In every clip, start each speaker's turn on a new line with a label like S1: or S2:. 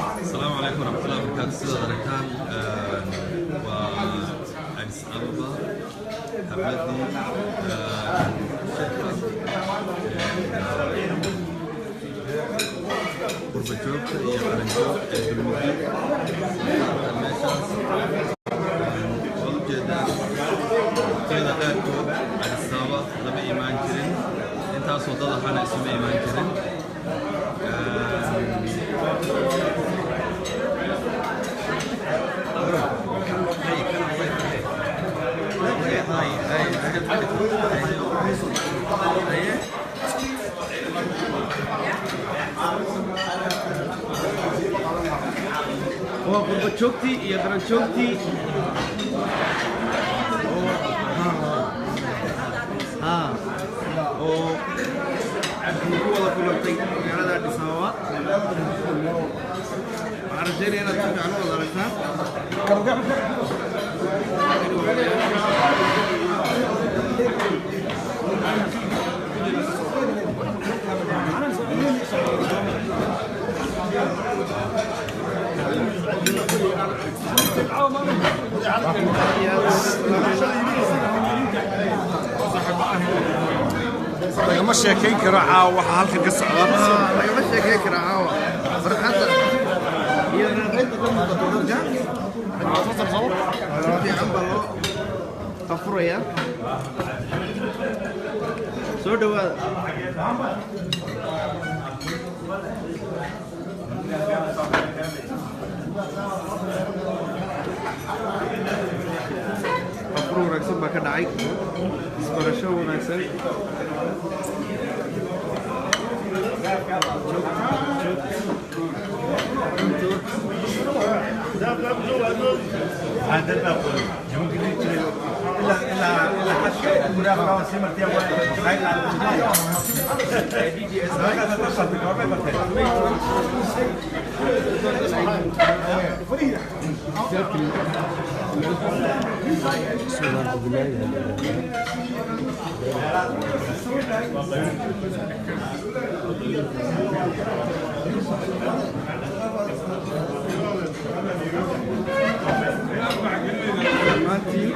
S1: Asalaamu calaykum waraxmatullahi wabarakaatu. Sidaad aragtaan, waa Addis Ababa, xafladii shirka qurba joogta iyo qaranjoog ee Dulmidiid. Meeshaas waad ujeedaan, waqtiyada qaarkood Addis Ababa lama imaan jirin, intaasoo dad ahana isuma imaan jirin.
S2: Waa qurba joogtii iyo qaran joogtii oo ku wada kulantay magaalada Addis Ababa. Waxaan rajeynaya inaad si fiican u wada aragtaan.
S3: Lagama sheekayn karo caawa waxa halkan ka socda.
S2: Lagama sheekeyn karaa caawa farxadda iyo raynta ka muuqato dadka. Si fiican baa loo afurayaa. Soo dhawaada. Afur wanaagsan baa ka dhacay, isbarasho wanaagsan. Dhammaantiin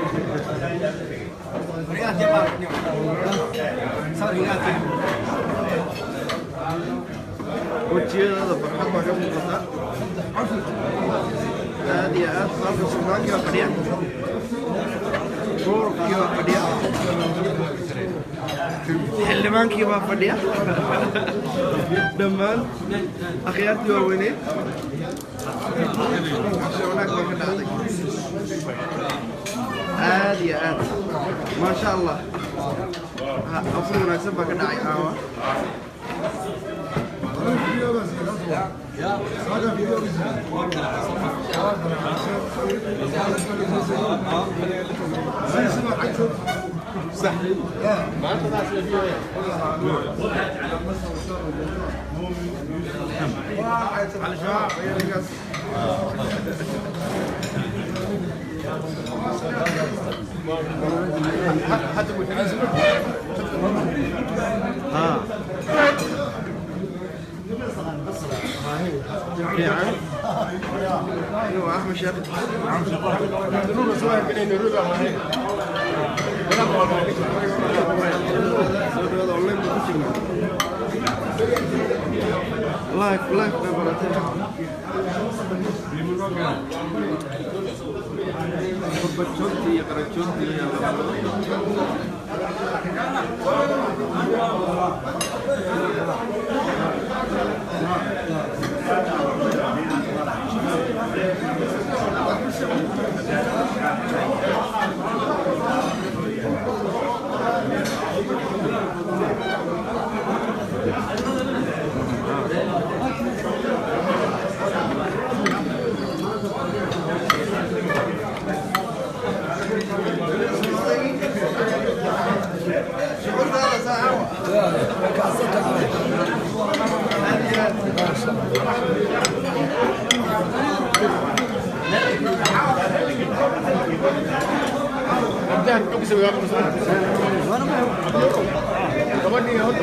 S2: wejiyadooda farxad baa ka muuqata aad iyo aad. Halka sultaankii baa fadhiya, boorkii baa fadhiya, xildhibaankii baa fadhiya, dhammaan akhyaartii waaweyneed. Casho wanaag baa ka dhacday aad iyo aad, maasha Allah. Afur wanaagsan baa ka dhacay caawa. ها، fiican. Waa Axmed Sheekh. Soo dhawaada, online baan ku jirnaa, live live bay baratay. Qurba joogtii iyo qaran joogtii ayaa la shucuurtaada saa caawa aad iyo aad.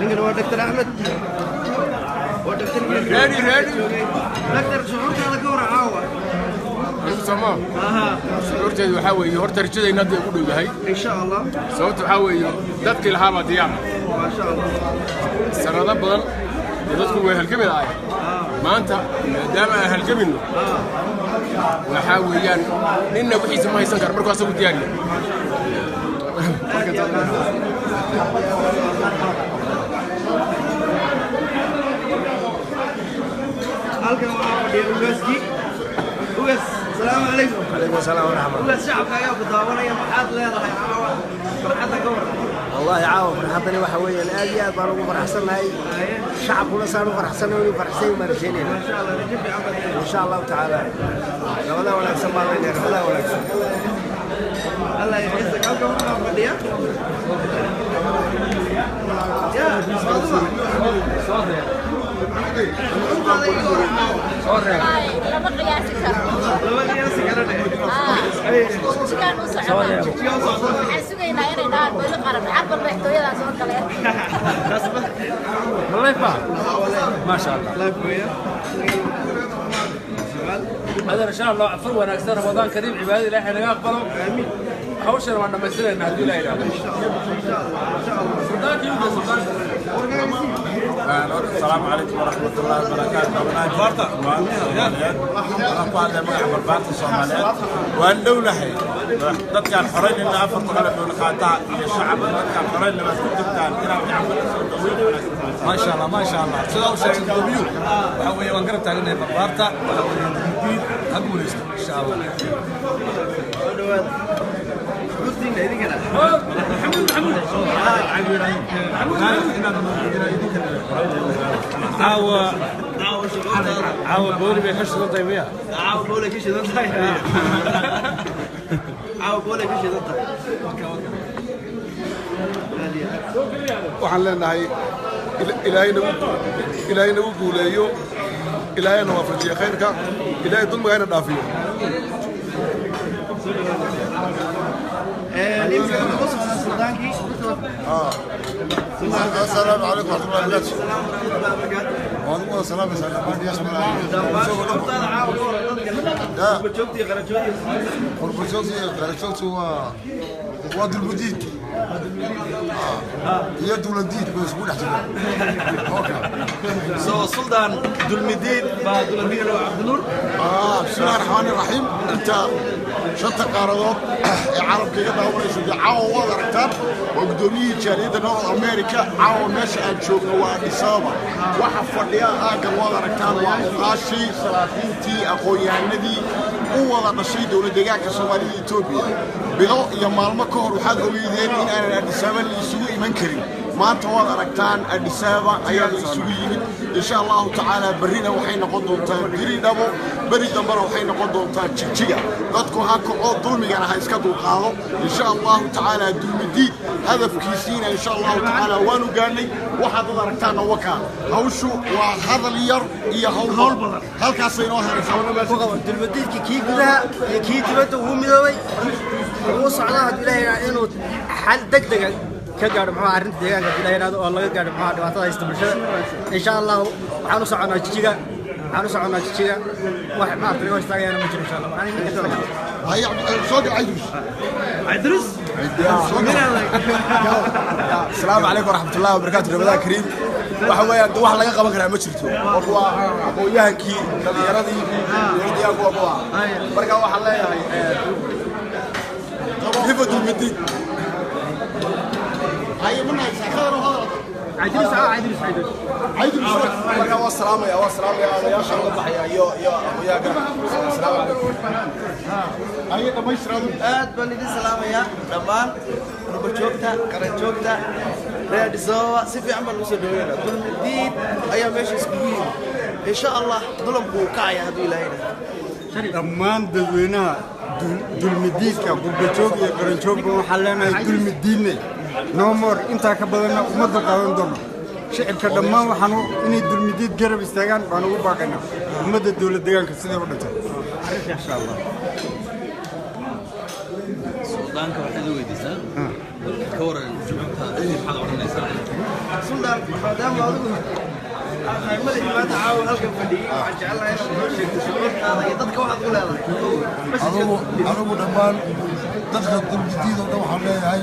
S2: Ninkan waa Dr. Axmed, waa Dr.
S3: Ready, ready.
S2: Dr., shucuurtaada ka waran caawa?
S3: Sooma shucuurteedu waxaa weeye, horta rajadayna hadda ugu dhowdahay.
S2: Insha Allah.
S3: Sababta waxaa weeye, dadkii lahaabaa diyaar.
S2: Maasha Allah.
S3: Sanado badan dee dadku way halgami lahaayeen. Maanta maadaama aan halgaminno, waxaa weeyaan ninna wixiisa ma haysan karo markuu asagu diyaar yahay.
S2: Halkan waxaa fadhiya ugaaskii. Ugaas, asalaamu calaykum.
S4: Calaykum asalaam waraxmat.
S2: Ugaas, shacabka ayaa ku daawanaya. Maxaad leedahay caawa farxadda ka waran?
S4: Wallaahi caawa farxaddani waxa weeyaan aad iyo aad baan ugu faraxsannahay. Shacabkuna saan u farxsannahay inuu farxsan yahay baan rajaynayna.
S2: Masha Allah, rajo fiican baad leedahay.
S4: Insha Allahu tacaala, ramadaan wanaagsan baan leenahay, ramadaan wanaagsan.
S2: Allah yacizak. Halkan waxaa fadhiya ya Faaduma. Shucuurtaada iga waran caawa?
S5: Lama qiyaasi karo.
S2: Lama qiyaasi karo dheh.
S5: Jigaan u soconaa. Waxaan sugaynaa inay dhahaan booli qaran carbar madaxtooyadaa soo galeen.
S6: ما شاء الله.
S2: Live weeya.
S6: هذا ان شاء الله afur wanaagsan, ramadaan kariim, cibaadada Ilaahay naga aqbalo.
S2: Aamiin.
S6: Hawshana waan dhamaystiraynaa haddii Ilaahay yidhaahdo.
S2: Insha Allah, insha Allah.
S6: Sultaankii uga sultaanka.
S3: السلام عليكم ورحمة الله وبركاته. Waxaan magaca barbaarta Soomaaliyeed waan dhownahay dadkaan xoreynayna afarta qalab dowla qaataha iyo shacabka dadkaan xoreynna baad ku jirtaan inaad gacmo la soo dhaweyn.
S7: ما شاء الله، ما شاء الله. Sidaa u sheegay gudoomiyuhu, waxa weeye waan garab taaganahay barbaarta. Waxa weeye Dulmidiid ha guulaysto, insha Allah.
S2: Soo dhawaada. Shucuurtiina idinkana.
S7: Caawa
S2: Caawa shucuurtaada.
S7: Caawa booli bay ka shidan tahay miya?
S2: Caawa boolay ka shidan tahay. Caawa boolay ka shidan tahay. Aad iyo aad.
S8: Waxaan leenahay Ilaahay nagu, Ilaahay nagu guuleeyo, Ilaahayna waafajiyo khayrka, Ilaahay dulmiga hayna dhaafiyo.
S2: Iminka wuxuu u socdaa suldaankii.
S8: السلام عليكم ورحمة الله وبركاته.
S2: Salaam waraxmatullahi wabarakaatu.
S8: وعليكم السلام.
S2: Dhammaan shucuurtaada caawa ka waran dadka qurba joogta iyo qaran joogta?
S8: Qurba joogta iyo qaran joogtu waa dulmudiid iyo dulandiid bay isugu dhex jiraan.
S2: Soo suldaan, Dulmidiid baa Dulandiid waa Cabdinuur.
S8: بسم الله الرحمن الرحيم. Inta shanta qaaradood ee caalamka iga daawanaysa dee caawa waad aragtaan, waa guddoomiyihii jaaliyadda North America. Caawa meesha aan joogno waa Addis Ababa. Waxa fadhiya aaggan waad aragtaan, waa oqaashii, salaafiintii, aqoon-yahanadii u wada dhashay dowlad deegaanka Soomaalida Etoobiya. Bilo iyo maalmo ka hor waxaad ogeydeen in aanan Addis Ababa la isugu iman karin. Maanta waad aragtaan, Addis Ababa ayaa la isugu yimid. Insha Allahu tacaala berrina waxay noqon doontaa Diridhabo, beri dambena waxay noqon doontaa Jigjiga. Dadku ha kaco, dulmigana ha iska dulqaado, insha Allahu tacaala. Dulmidiid hadafkiisiina insha Allahu tacaala waanu gaadhnay. Waxaad dad aragtaanna wakaa. Hawshu waa hadal yar iyo hawl badan, halkaasay inoo haraysaa.
S4: Dulmadiidka kii gudaha iyo kii dibadda wuu midoobay, wuu socdaa. Hadduu Ilaahay yidhaahdo inuu xal degdega ka gaadho muxuu arrinta deegaanka, hadduu Ilaahay yidhaahdo, oo laga gaadho muxuu dhibaatada haysta bulshada, insha Allahu. Waxaan u soconnaa Jijiga, waxaan u soconnaa Jijiga. Wax maaragtay naga hor istaagayana ma jiro, insha Allah. Waxaan
S8: Soo gal, Caydrus.
S2: Cabdirus.
S3: السلام عليكم ورحمة الله وبركاته. رمضان كريم. Waxa weeyaan wax laga qaban karaa ma jirto. War waa aqoon-yahankii, dhalinyaradii dowladda kuwa. Marka waxaan leeyahay hifa Dulmidiid.
S4: Caydrus, Caydrus, Caydrus.
S3: Marka waa salaamaya odayaasha uga baxaya iyo aqoon-yahanka. Asalaamu calaykum.
S2: Aad baan idin salaamayaa dhammaan qurba joogta, qaran joogta reer Addis Ababa. Si fiican baan ugu soo dhaweynaa. Dulmidiid ayaa meesha iskugu yimi. Insha Allah dulamku wuu kacaya hadduu Ilaahay idhaahdo.
S9: Dhammaan dadweynaha dulmidiidka, qurbajoog iyo qaranjoogba, waxaan leenahay dulmidiidne, no more. Intaa ka badanna uma dulqaadan doono. Shicibka dhammaan waxaan inay Dulmidiid garab istaagaan baan ugu baaqaynaa, ummadda dowlad deegaanka siday u dhintay, insha Allah.
S1: Suldaanka waxaad u weydiisaa, ka waran shucuubtaada, maxaad odhanaysaa?
S2: Suldaan, maadaama adigu aad tahay madaxii maanta caawa halkan fadhiyey, waxaan jecelnahay inaad noo sheegto shucuurtaada iyo dadka waxaad ku leedahay.
S8: Anigu dhammaan dadka Dulmidiid oo dhan waxaan leeyahay,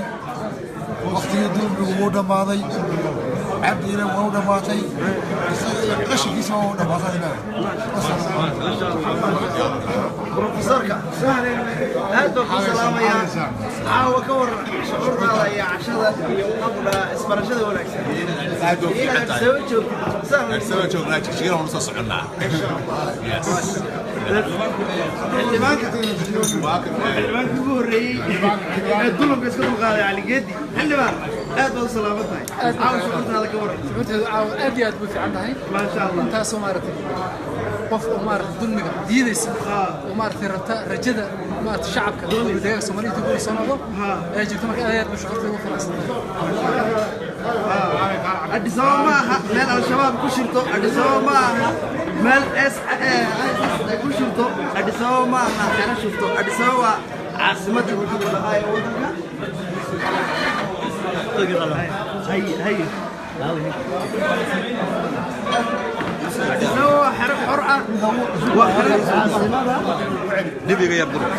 S8: waktigii dulmigu wuu dhammaaday. Cabdiina waa u dhammaatay, isaga iyo qashinkiisa waa u dhammaatay leeyahay.
S2: Profesorka, aad baan ku salaamayaa. Caawa ka waran shucuurtaada iyo cashada iyo waxaan ku dhahaa isbarashada wanaagsan
S7: Aad baa u fiican
S2: inaad
S7: tahay.
S2: soo joogtid?
S7: Addis Ababa joognaa, Jigjigan waan usoo soconnaa. Yes.
S2: Xildhibaanka, xildhibaankii ugu horreeyey ee dulanka iska dulqaaday, Cali Geedi. Xildhibaan, aad baad u salaaman tahay. Caawa shucuurtaada ka waran?
S6: Shucuurteedu caawa aad iyo aad bay fiican tahay.
S2: Maasha Allah.
S6: Intaasoo maaragtay qof oo maaragtay dulmiga diidaysa oo maaragtay rabta rajada maaragtay shacabka dowladda deegaanka Soomaaliya dib ugu soo noqdo ayaa jirta. Marka aad iyo aad bay shucuurteedu ugu faraxsan tahay.
S2: Addis Ababa ma aha meel Al-Shabaab ku shirto. Addis Ababa ma aha meel S ay ku shirto. Addis Ababa ma aha xero shirto. Addis Ababa waa caasimadda, wuxuu ku dhahaa, ee waddanka. Hay hay, Addis Ababa waa xero xor ah, waa xero caasimada.
S1: Nebiga yar durug.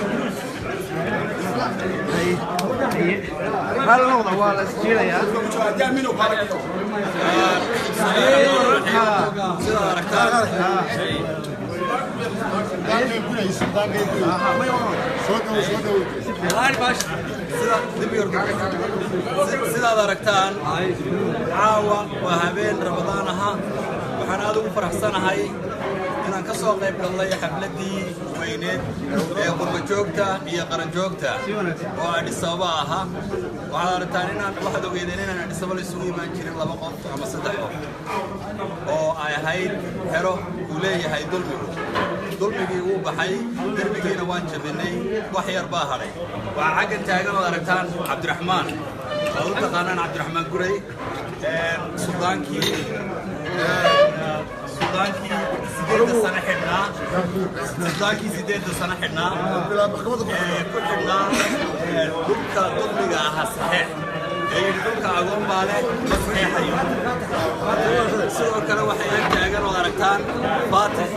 S2: Hal noqda, waa la isjiilayaa.
S1: Sidaad aragtaan, sidaad aragtaan, caawa waa habeen Ramadaan aha. Waxaan aad ugu faraxsanahay inaan ka soo qayb gallay xafladdii weyneed ee qurbajoogta iyo qaranjoogta oo Addis Ababa ahaa. Waxaad aragtaan inaan, waxaad ogeedeen inaan Addis Ababa la isugu imaan jirin laba qof ama saddex qof, oo ay ahayd xero uu leeyahay dulmigu. Dulmigii wuu baxay, derbigiina waan jabinay, wax yar baa hadhay. Waxaa xaggan taagan ood aragtaan Cabdiraxmaan, waad u taqaanaan Cabdiraxmaan Guray, suldaankii 8-da sano xidhnaa, suldaankii 8-da sano xidhnaa ee ku xidhnaa dhulka dulmiga ahaa saxeex, ee yidhi dhulka agoon baa leh, ma saxeexayo. Sidoo kale waxay ag taagan ood aragtaan Faatix.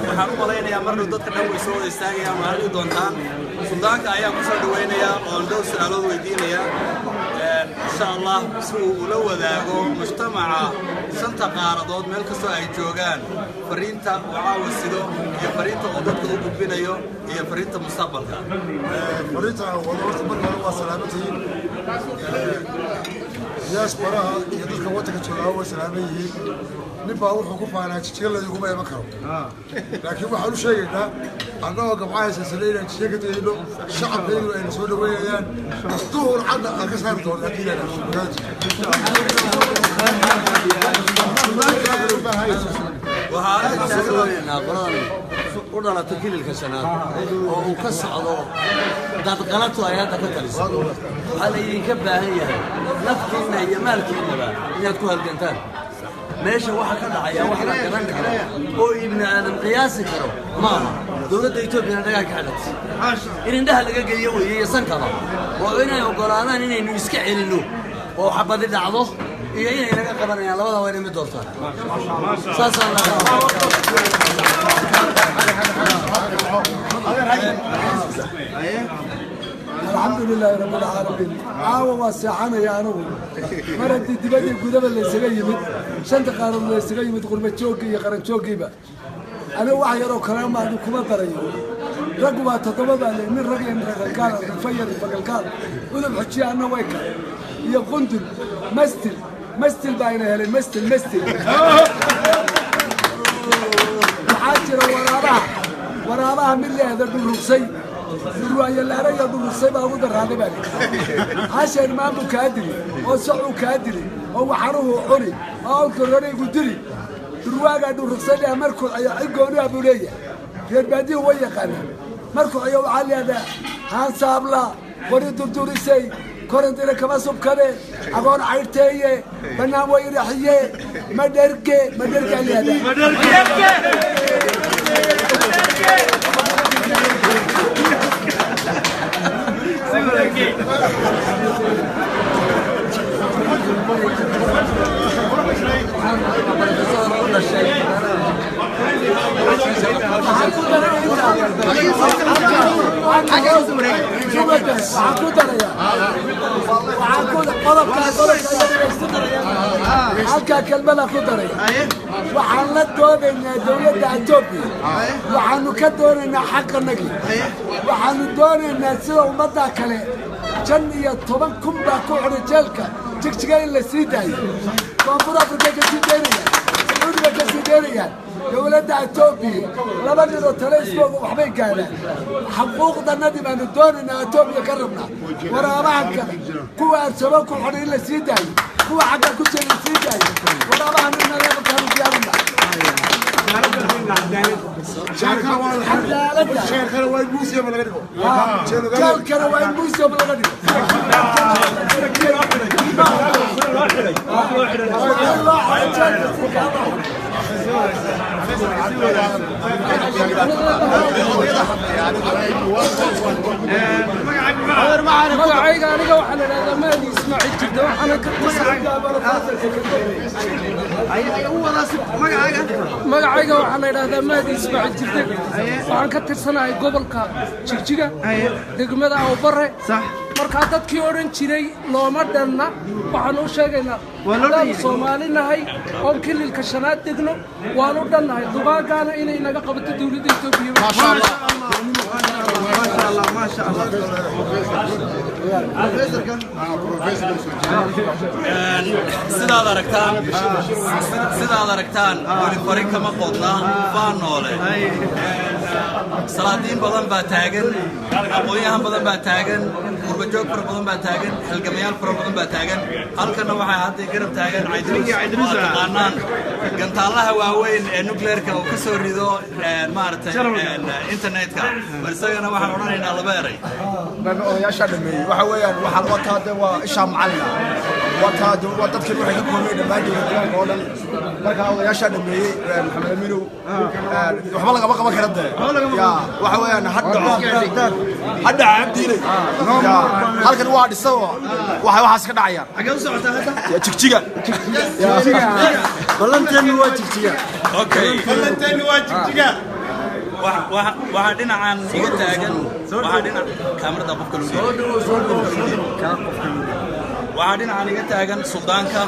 S1: Waxaan u malaynayaa marnuu dadka dhan way soo wada istaagayaan, waa arki doontaan. Suldaanka ayaan ku soo dhawaynayaa oon dhowr su-aalood weydiinaya, insha Allah, si uu ula wadaago mujtamaca shanta qaaradood meel kastoo ay joogaan fariinta uu caawa sido iyo fariinta uu dadka u gudbinayo iyo fariinta mustaqbalka.
S8: Fariinta wada horta marka hore waa salaamantihiin, diasporaha iyo dadka waddanka joogaa way salaaman yihiin. Nin baa wuxuu ku faanaa Jijiga layguma iman karo, laakiin waxaan u sheegaynaa annagoo gamcahaysa sale inaan Jijiga ka tegayno, shacabkayguna ayna soo dhaweynayaan, duhur cadna aan ka saari doono haddii la
S4: Waxaan soo dhaweynaynaa qoladan u dhalatay kililka shanaad oo uu ka socdo dadqalatu ay hadda ka taliso. Waxaa la idinka baahan yahay naftiinna iyo maalkiinnaba inaad ku halgantaan. Meesha waxa ka dhacaya wax la garan karo oo ibni aadam qiyaasi karo maaha. Dowladda Etoobiyana dhagaa ka xidhatay in indhaha laga geliyo weeye iyo sankaba, oo inay oggolaadaan inaynu iska celinno oo xabadi dhacdo iyo inay naga qabanayaan, labada waa inay mid doortaan. Saasaan la
S10: Alxamdu lilaahi rabbi alcaalamiin. Caawa waa seexanaya anigu mar haddii dibadii gudaba laysaga yimid, shanta qaaradood laysaga yimid, qurba jooggii iyo qaran jooggiiba. Anigu wax yaroo kalema kuma darayo. Raggu waa toddoba baa le, nin rag iyo nin ragalkaal, rufayar iyo fagalkaal, udub xujiya anna way kale iyo qundul mastil mastil baa ina helay mastil mastil. Waxaa jira waraabaha, waraabaha mid leehda dhurugsay, dhurwaayolaaraya dhurugsay baa ugu daraaday baa li hasheen maamuu kaa dili oo socuu kaa dili oo waxaruhu cuni oo awlka roraygu dili. Dhurwaagaa dhurugsay leh markuu ciyo cid gooniha buu leeyahay. Reer baadihu way yaqaanaan. Markuu ciyo waxaa leedaha haansaabla qori durdurisay korintina kama subkane Agoon cayrteeye bannaan wayraxiye ma dherge ma dherge aliyaada. Halkaa kelmada ku daray, waxaan la doonaynaa dowladda Etoobiya, waxaanu ka doonaynaa xaqanagii, waxaanu doonaynaa sida ummadda kale 15,000 baa ku xidhay jeelka Jigjiga in la sii daayo. Koonfur Afrika ka sii daynayaan, Sacuudiga ka sii daynayaan. Dowladda Etoobiya laba ninoo tale iskooga waxbay gaadhaan. Xaquuqdanadii baanu doonaynaa, Etoobiya ka rabnaa. Waraabahan kale, kuwa Arsabo ku xidhay in la sii daayo, kuwa xagga ku jira la sii daayo, waraabahan in laga qabtaanu diyaarina.
S8: Jeelkana waa in museum laga dhigo.
S10: Jeelkana waa in museum laga dhigo.
S6: Magacayga aniga waxaa la idhahdaa Mahdi Ismaaciil Jirda, waxaana ka magacayga waxaa la idhahdaa Mahdi Ismaaciil Jirde, waxaan ka tirsanahay gobolka Jigjiga, degmada Awbare. Markaa dadkii odhan jiray looma dhanna, waxaan u sheegaynaa haddaanu Soomaali nahay oon kililka shanaad degno, waanu dhannahay. Dugaagaana inay naga qabato dowladda Etoobiya.
S1: Sidaad aragtaan weli fari kama qodna, faan noole. Salaadiin badan baa taagan, aqoon-yahan badan baa taagan, qurbajoog fara badan baa taagan, halgamayaal fara badan baa taagan. Halkanna waxaa hadda garab taagan Caydruus oo aad taqaanaan, gantaallaha waaweyn ee nuclearka uu ka soo rido maaragtay internetka. Bal isagana waxaan odhanaynaa laba eray.
S3: Odayaashaa dhameeyey. Waxa weeyaan waxaan wataa de waa ishaa macalina wataa de waa dadkan waxay ka koobeen dhammaan dowlad deegaanka oo dhan. Marka odayaashaa dhameeyey, Maxamed Aminow, waxba lagama qaban kara de. Ya waxa weeyaan ha dhaco, ha dhaco Cabdiilay. Ya halkan waa dhiso, waxa waxaas ka dhacayaan.
S2: Xagee u socotaa hadda?
S3: Ya Jigjiga.
S4: Ballanteenu waa Jigjiga.
S1: Okay.
S9: Ballanteenu waa Jigjiga.
S1: Waxaa dhinacan iga taagan, waxaa dhinac kaamirada qofka loo dhiibay, waxaa dhinacan iga taagan suldaanka.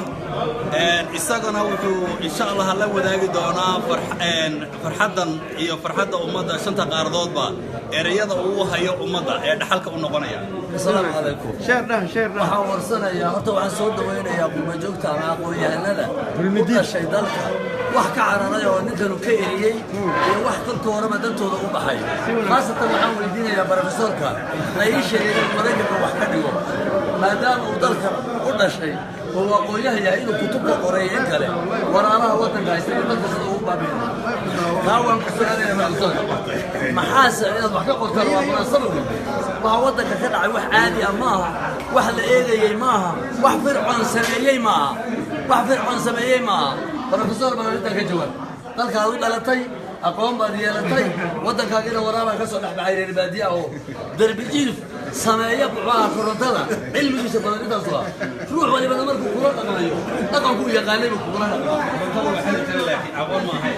S1: Isagana wuxuu insha Allah la wadaagi doonaa farxaddan iyo farxadda ummadda shanta qaaradoodba ereyada uu hayo ummadda ee dhaxalka u noqonaya.
S11: Asalaamu calaykum.
S2: Sheer dhah, sheer dhah.
S11: Waxaan warsanayaa horta, waxaan soo dhawaynayaa qurbajoogta ama aqoon-yahanada u dhashay dalka, wax ka cararay oo ninkanu ka eriyey iyo wax kolka horeba dantooda u baxay. Khaasatan waxaan weydiinayaa barofesoorka la ii sheegay inuu Maraykanka wax ka dhigo, maadaama uu dalka u dhashay oo uu aqoon-yahan yahay, inuu kutubka qoray in kale waraabaha waddanka haysta iyo dalka sida ugu baabi'inay. Taa waan ku su-aalaya profesoorka, maxaase inaad wax ka qortaan waa munaasaba wey. Waxa waddanka ka dhacay wax caadi ah ma aha, wax la eegayey ma aha, wax Fircoon sameeyey ma aha, wax Fircoon sameeyey ma aha. Profesor baan arrintan ka jawaab. Dalkaad u dhalatay, aqoon baad yeelatay, waddankaagina waraabaa ka soo dhex baxay reer baadiye ah oo derbi jiif sameeya buxuaha korontada. Cilmigiisa badan intaasu ah. Ruux walibana markuu kula dhaqmayo dhaqankuu yaqaanay buu kugula dhaqmaa.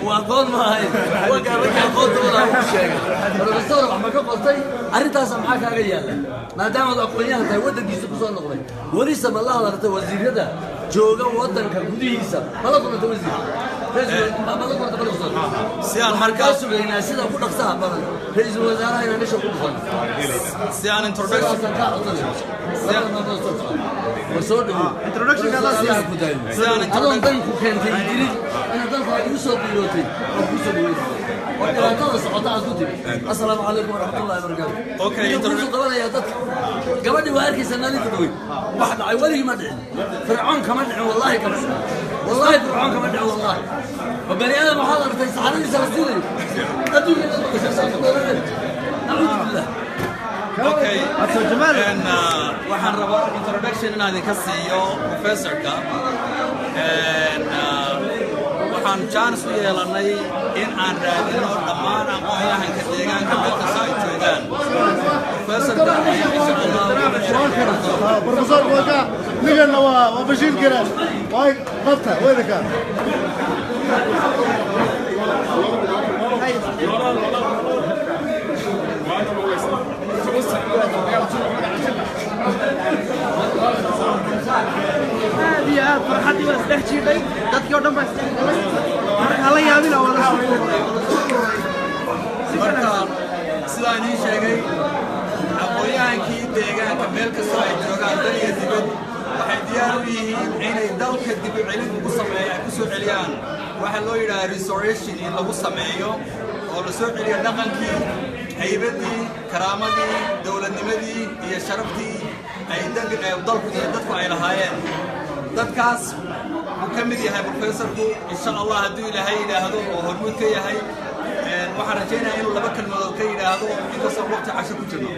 S11: Waa aqoon ma ahayn wagaa markii aqoontooda uu sheegay. Profesor, wax ma ka qortay arrintaasa? Maxaa kaaga yaalla maadaamaad aqoon-yahan tahay waddankiisa ku soo noqday? Welise ma la hadaltay wasiirada jooga waddanka gudihiisa? Ma la kulantay wasiir? Ma la kulantay profesor?
S1: Si aan
S11: Waxaan
S1: markaa
S11: kaa sugaynaa sida ku dhaqsaha badan ra-iisul wasaaraha inaan isha ku dhufan.
S1: Si aan introduction
S11: Sidaasaan kaa codsanaya. Labada maalmood soo socda war soo dhawow.
S2: Introduction-ka adaa
S11: Allah ku daayo.
S1: Si aan
S11: Adoon dan ku keentay jirin inaad dalkaaga igu soo qiirootay oo kuu soo dhaweynay oo dhibaatada socota aad ku timi. Assalaamu calaykum waraxmatullahi wabarakaatu.
S1: Okay,
S11: Wuxuu kusoo qabanayaa dadka gabadhii waa arkaysa maalinta dhaweyd wax dhacay weligii ma dhicin. Fircoon kama dhicin, wallahi kama dhicin, wallahi Fircoon kama dhicin, wallahi. Oo bani aadam waxaad aragtay saxaradiisa la siinayo adduunka dhan. Nacuudu billah.
S1: Okay. Waxaan rabaa introduction inaan idinka siiyo professorka. Waxaan chance u yeelanay in aan raadino dhammaan aqoon-yahanka deegaanka meel kasta ay joogaan. Professorka insha Allah.
S12: Professor waka nigana waa Bashiir Garaan way qabta weydaka.
S2: Aad iyo aad farxaddii baa isdhex jiiday, dadkii oo dhan baa isdhex galay, marka hala yaabina waa la.
S1: Marka sidaan idiin sheegay, aqoon-yahankii deegaanka meel kastoo ay joogaan, dal iyo dibad, waxay diyaar u yihiin inay dalka dib u celin ugu sameeyo, ay ku soo celiyaan waxa loo yidhaha restoration, in lagu sameeyo oo la soo celiyo dhaqankii, haybaddii, karaamadii, dowladnimadii iyo sharaftii ay dalku iyo dadku ay lahaayeen. Dadkaas wuu ka mid yahay professorku, insha Allah, hadduu Ilaahay yidhaahdo, oo hormuud ka yahay. Waxaan rajaynayaa inuu laba kelmadood ka yidhaahdo, inkastoo waqti casho ku jirno.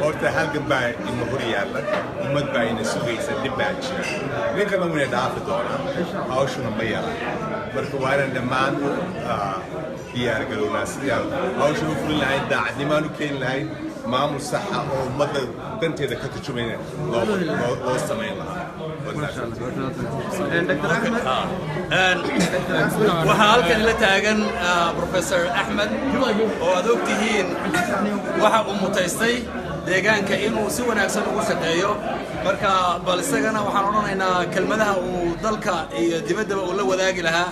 S13: Horta halgan baa ina hor yaalla, ummad baa ina sugaysa, dhib baa jira, ninkana wayna dhaafi doonaa, hawshuna ma yara. Marka waa inaan dhammaan u diyaar garownaa sidii aan hawsha u fulin lahayn, daacadnimaan u keeni lahayn, maamul saxa oo ummadda danteeda ka turjumayna loo samayn lahaa.
S1: Waxaa halkan ila taagan Professor Axmed oo aad og tihiin waxa uu mutaystay deegaanka inuu si wanaagsan ugu shaqeeyo. Marka bal isagana waxaan odhanaynaa kelmadaha uu dalka iyo dibaddaba uu la wadaagi lahaa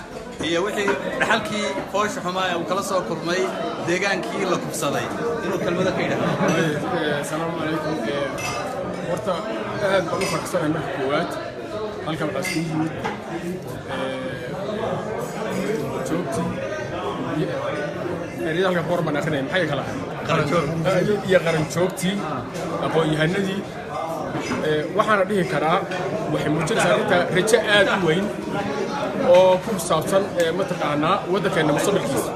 S1: iyo wixii dhaxalkii foosha xumaa ee uu kala soo kulmay deegaankii la kubsaday inuu kelmado ka yidhaahdo.
S14: Asalaamu calaykum. Horta aad baan u faraxsanahay. Marka koowaad halkan waxaa iskugu yimid joogtii ereyada halkan boor baan akrinaya, maxay kala ahayd, iyo qaranjoogtii, aqoon-yahanadii. Waxaana dhihi karaa waxay muujinaysaa arrinta rajo aad u weyn oo ku saabsan mataqaanaa waddankeenna mustaqbalkiisa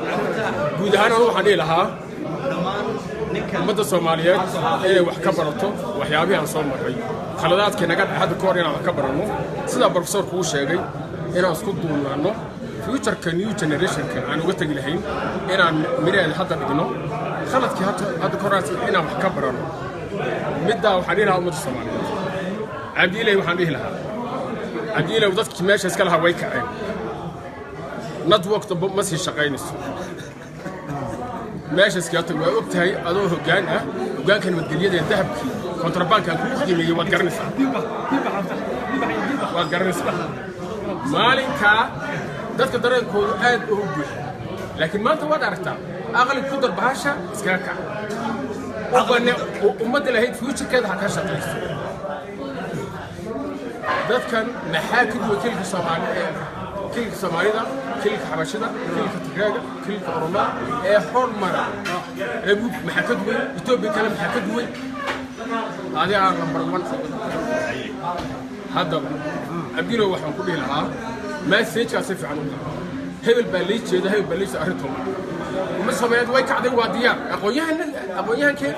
S14: guud ahaan. Anu waxaan dhihi lahaa ummadda Soomaaliyeed inay wax ka barato waxyaabihii aan soo marray, khaladaadkii naga dhaca hadda ka hor, inaan wax ka baranno, sidaa professorku uu sheegay, inaan isku duunaanno futureka new generationka aan uga tegi lahayn, inaan miraheeda hadda dhigno, khaladkii hadda ka hor inaan wax ka baranno. Middaa waxaan dhihi lahaa ummadda Soomaaliyeed, Cabdiilay waxaan dhihi lahaa, Cabdiilay, dadkii meesha iska lahaa way kaceen, network dambe ma sii shaqaynayso, meesha iskaga tag. Waa og tahay adoo hoggaan ah, hoggaanka nabadgelyada ee dahabkii kontrabanka aan kugu qiimeeyey, waad garanaysaa, waad garanaysaa. Maalinkaa dadka dareenkoodu aad ugu buuxa, laakiin maanta waad aragtaa, aqli ku dar, bahasha iskaga kac, u bane ummadda lahayd futurekeeda ha ka shaqayso. Dadkan maxaa ka duwan kilka Soomaali ee kilka Soomaalida, kilka Xabashida, kilka Tigraaga, kilka Oromada ee hormara rebuub? Maxaa ka duwan Etoobiya kale? Maxaa ka duwan adigaa number one? Haddaba Cabdilo waxaan ku dhihi lahaa message-kaa si fiican u qaba. Hebel baa lii jeeda, hebel baa lii jeeda, arrintuma umma Soomaaliyeed way kacday, waa diyaar. Aqoonyahan, aqoonyahankeed,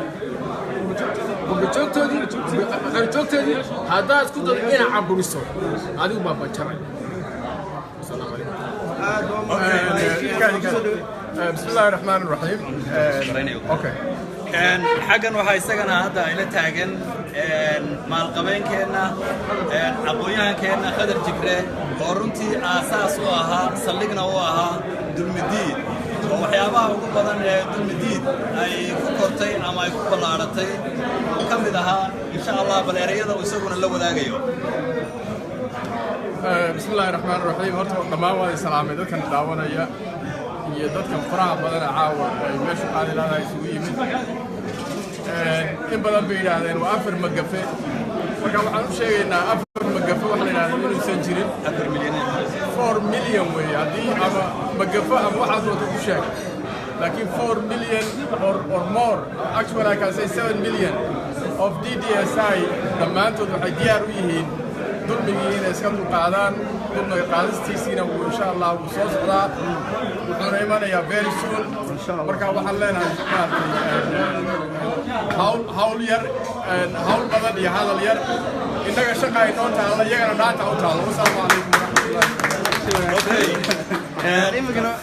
S14: qurbajoogtoodii, qaranjoogteedii, haddaad isku dado inaad caburiso, adigu baa banjaray. Asalaamu calaykum.
S13: بسم الله الرحمن الرحيم. Okay.
S1: Xaggan waxaa isagana hadda ila taagan maalqabeenkeenna, aqoon-yahankeenna Khadar Jigre, oo runtii aasaas u ahaa, saldhigna u ahaa Dulmidiid, oo waxyaabaha ugu badan ee Dulmidiid ay ku kortay ama ay ku ballaadhatay uu ka mid ahaa. Insha Allah bal ereyada uu isaguna la wadaagayo.
S14: بسم الله الرحمن الرحيم. Horta dhammaan waan salaamay dadkan daawanaya iyo dadkan faraha badan ee caawa ay meesha qaadi lahaa isugu yimid. In badan bay yidhaahdeen waa afar magafe. Marka waxaan u sheegaynaa afar magafe waxa la yidhahdaa inuusan jirin, 4 million weeye. Haddii ama magafo ama waxaad wada ku sheeg, laakiin 4 million or more, actually I can say 7 million of DDSI dhammaantood waxay diyaar u yihiin
S15: Dulmigii inay iska dulqaadaan, dulmiga qaadistiisiina wuu insha Allah wuu soo socdaa, wuxuuna imanayaa very soon. Marka waxaan leenahay maaragtay hawl hawl yar, hawl badan iyo hadal yar. Innaga shaqa ay noo taalla, iyagana dhaanta u taalo. Wasalaamu calaykum waraxmatullahi.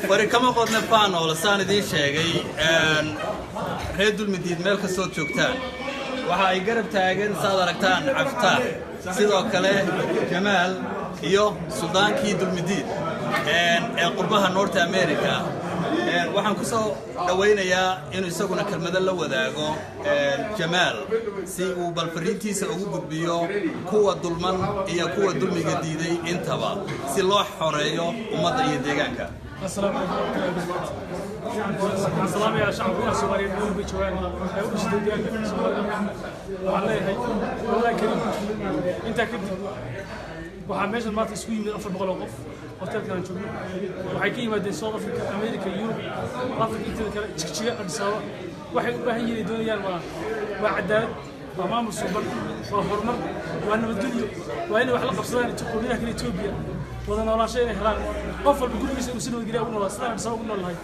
S1: Wari kama qodne faanoole. Saan idiin sheegay, reer Dulmidiid meel kastood joogtaan, waxa ay garab taagan, saad aragtaan, Cabdifitaax, sidoo kale Jamaal iyo suldaankii Dulmidiid ee qurbaha North America. Waxaan ku soo dhowaynayaa inuu isaguna kelmado la wadaago Jamaal, si uu bal fariintiisa ugu gudbiyo kuwa dulman iyo kuwa dulmiga diiday intaba, si loo xoreeyo ummadda iyo deegaanka.
S16: السلام عليكم ورحمة الله وبركاته. Waxaan salaamayaa shacabka Soomaaliyeed meel bay joogaan ee u dhashay deegaanka Soomaalida. Waxaan leeyahay wallahi kariim. Intaa kadib, waxaa meeshan maanta isku yimid 400 oo qof. Hotelkan aan joogno waxay ka yimaadeen South Africa, America, Europe, Africa inteeda kale, Jigjiga, Addis Ababa. Waxay u baahan yihiin ay doonayaan waa cadaalad, waa maamul suuban, waa horumar, waa nabadgelyo, waa inay wax la qabsadaan qowmiyadaha kale Etoobiya, wada noolaansho inay helaan, qof walba gurigiisa uu si nabadgelya ugu noolaa sidaan Addis Ababa ugu nool lahay.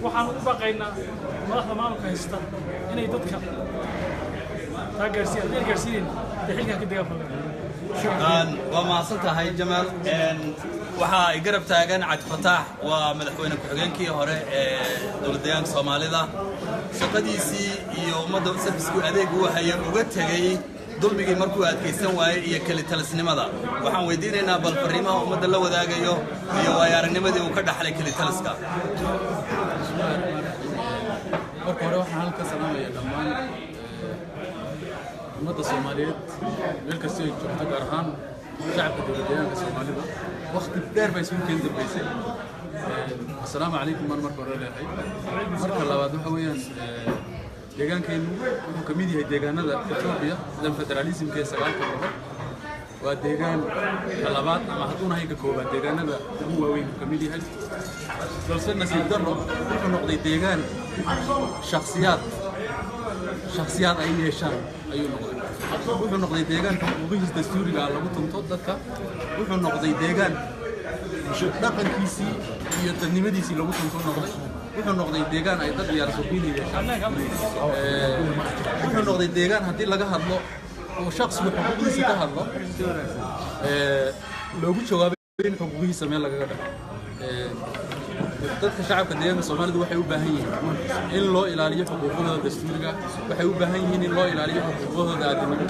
S16: Waxaan ugu baaqaynaa madaxda maamulka haysta inay dadka taa gaarsiiyaan. Haddii ay gaarsiinayn, dee xilkaa ka degaan falan.
S1: Waa mahadsan tahay, Jamaal. Waxaa ay garab taagan Cabdifataax, waa madaxweyne ku-xigeenkii hore ee dowlad deegaanka Soomaalida. Shaqadiisii iyo ummadda servicekii adeeg uu haya uga tegey dulmigii markuu adkaysan waayey iyo kelitalisnimada. Waxaan weydiinaynaa bal fariimaha ummadda la wadaagayo iyo waayo aragnimadii uu ka dhaxlay kelitaliska.
S17: Marka hore waxaan halka salaamaya dhammaan ummadda Soomaaliyeed meel kasta ay joogto, gaar ahaan shacabka dowlad deegaanka Soomaalida. Waqti dheer bay isugu keen dambeysay. Assalaamu calaykum baan marka hore leeyahay. Marka labaad, waxa weeyaan deegaankeennu wuxuu ka mid yahay deegaanada Etoobiya sida federaalismka ee sagaalka gobol. Waa deegaan ka labaad ama hadduuna hayga koobaad deegaanada ugu waaweyn buu ka mid yahay, balse nasiib darro wuxuu noqday deegaan shakhsiyaad ay yeeshaan ayuu noqday. Wuxuu noqday deegaan xuquuqihiis dastuuriga ah lagu tunto dadka. Wuxuu noqday deegaan dhaqankiisii iyo dadnimadiisii lagu tunto noqday. Wuxuu noqday deegaan ay dad ciyaar suuqyada yeeshaan. Wuxuu noqday deegaan haddii laga hadlo oo shakhsigu xuquuqdiisa ka hadlo loogu jawaabay in xuquuqihiisa meel lagaga dhaco. Dadka shacabka deegaanka Soomaalidu waxay u baahan yihiin in loo ilaaliyo xuquuqdooda dastuuriga, waxay u baahan yihiin in loo ilaaliyo xuquuqdooda aadamnimo.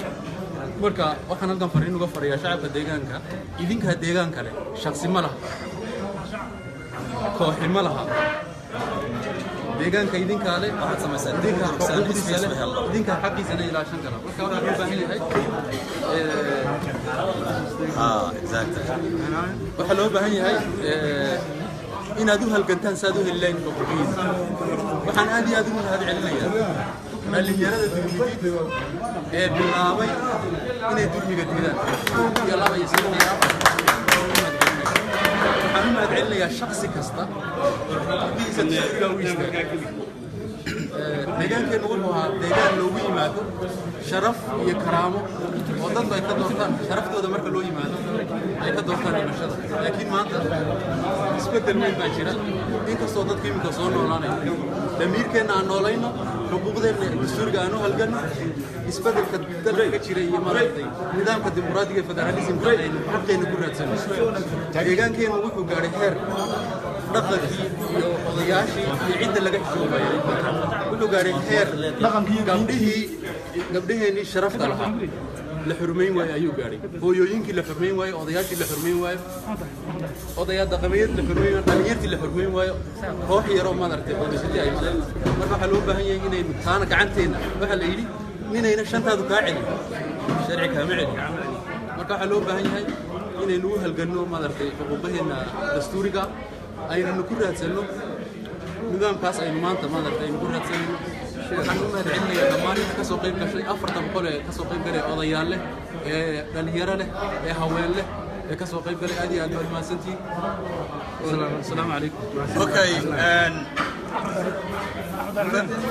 S17: Marka waxaan halkan fariin uga fariyaa shacabka deegaanka: idinkaa deegaanka leh, shaksi ma laha, kooxi ma laha. Deegaanka idinkaa leh, idinkaa xuquuqdiisa leh, idinkaa xaqiisana ilaashan kara. Marka waxaa loo baahan yahay waxaa loo baahan yahay inaad u halgantaan saad u heli lahayn xuquuqihiisa. Waxaan aad iyo aad ugu mahad celinayaa dhallinyarada Dulmidiid ee bilaabay inay dulmiga diidaan iyo laba iyo saddex iyo afar. Waxaan u mahad celinayaa shaksi kasta oo xuquuqihiisa dastuuriga u istaagay. Deegaankeennu wuxuu ahaa deegaan loogu yimaado sharaf iyo karaamo, oo dadku ay ka doortaan sharaftooda marka loo yimaado, ay ka doortaan dhimashada. Laakiin maanta isbeddel weyn baa jira, inkastoo dadku iminka soo noolaanayo. Damiirkeenna aan noolayno, xuquuqdeenna dastuuriga aan u halganno, isbeddelka dalka ka jira iyo maaragtay nidaamka dimuqraadiga ee federaalismka aynu xaqeenna ku raadsano. Deegaankeennu wuxuu gaadhay heer dhaqankii iyo odayaashii iyo cidda laga xishoobayay. Wuxuu gaadhay heer gabdhihii, gabdhaheennii sharafta lahaa la xurmayn waayo ayuu gaadhay, hooyooyinkii la xurmayn waayo, odayaashii la xurmayn waayo, odayaa dhaqameed la xurmayn waayo, dhalinyartii la xurmayn waayo, koox yaroo maaragtay qodashatii ay mareen. Marka waxaa loo baahan yahay inaynu taana gacanteenna. Waxaa la yidhi ninayna shantaadu kaa celin, sharci kaama celin. Marka waxaa loo baahan yahay inaynu u halganno maaragtay xuquuqaheenna dastuuriga, aynanu ku raadsanno nidaamkaas aynu maanta maaragtay aynu ku raadsanayno. Waxaan u mahad celinayaa dhammaan inta kasoo qayb gashay, 400 ee kasoo qayb galay, odayaal leh, ee dhalinyaro leh, ee haween leh ee kasoo qayb galay. Aad iyo aad baad mahadsantihiin. Asalaamu calaykum.
S1: Okay,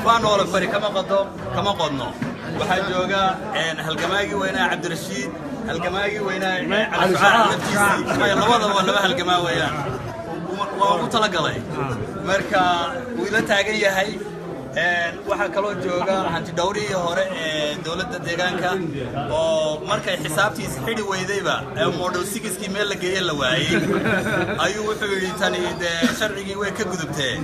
S1: faanoole fari kama qado, kama qodno. Waxaa jooga halgamaagii weynaa Cabdirashiid.
S18: Halgamaagii weynaa Cali Shucaac laftiisii maya, labadaba waa laba halgamaa weeyaan, waa ugu talagalay. Marka wuu ila taagan yahay. Waxaa kaloo jooga hantidhowrihii hore ee dowladda deegaanka oo markay xisaabtiis xidhi weydayba ee model 6-kii meel la geeye la waayey ayuu wuxuu yidhi, tani dee sharcigii way ka gudubtee,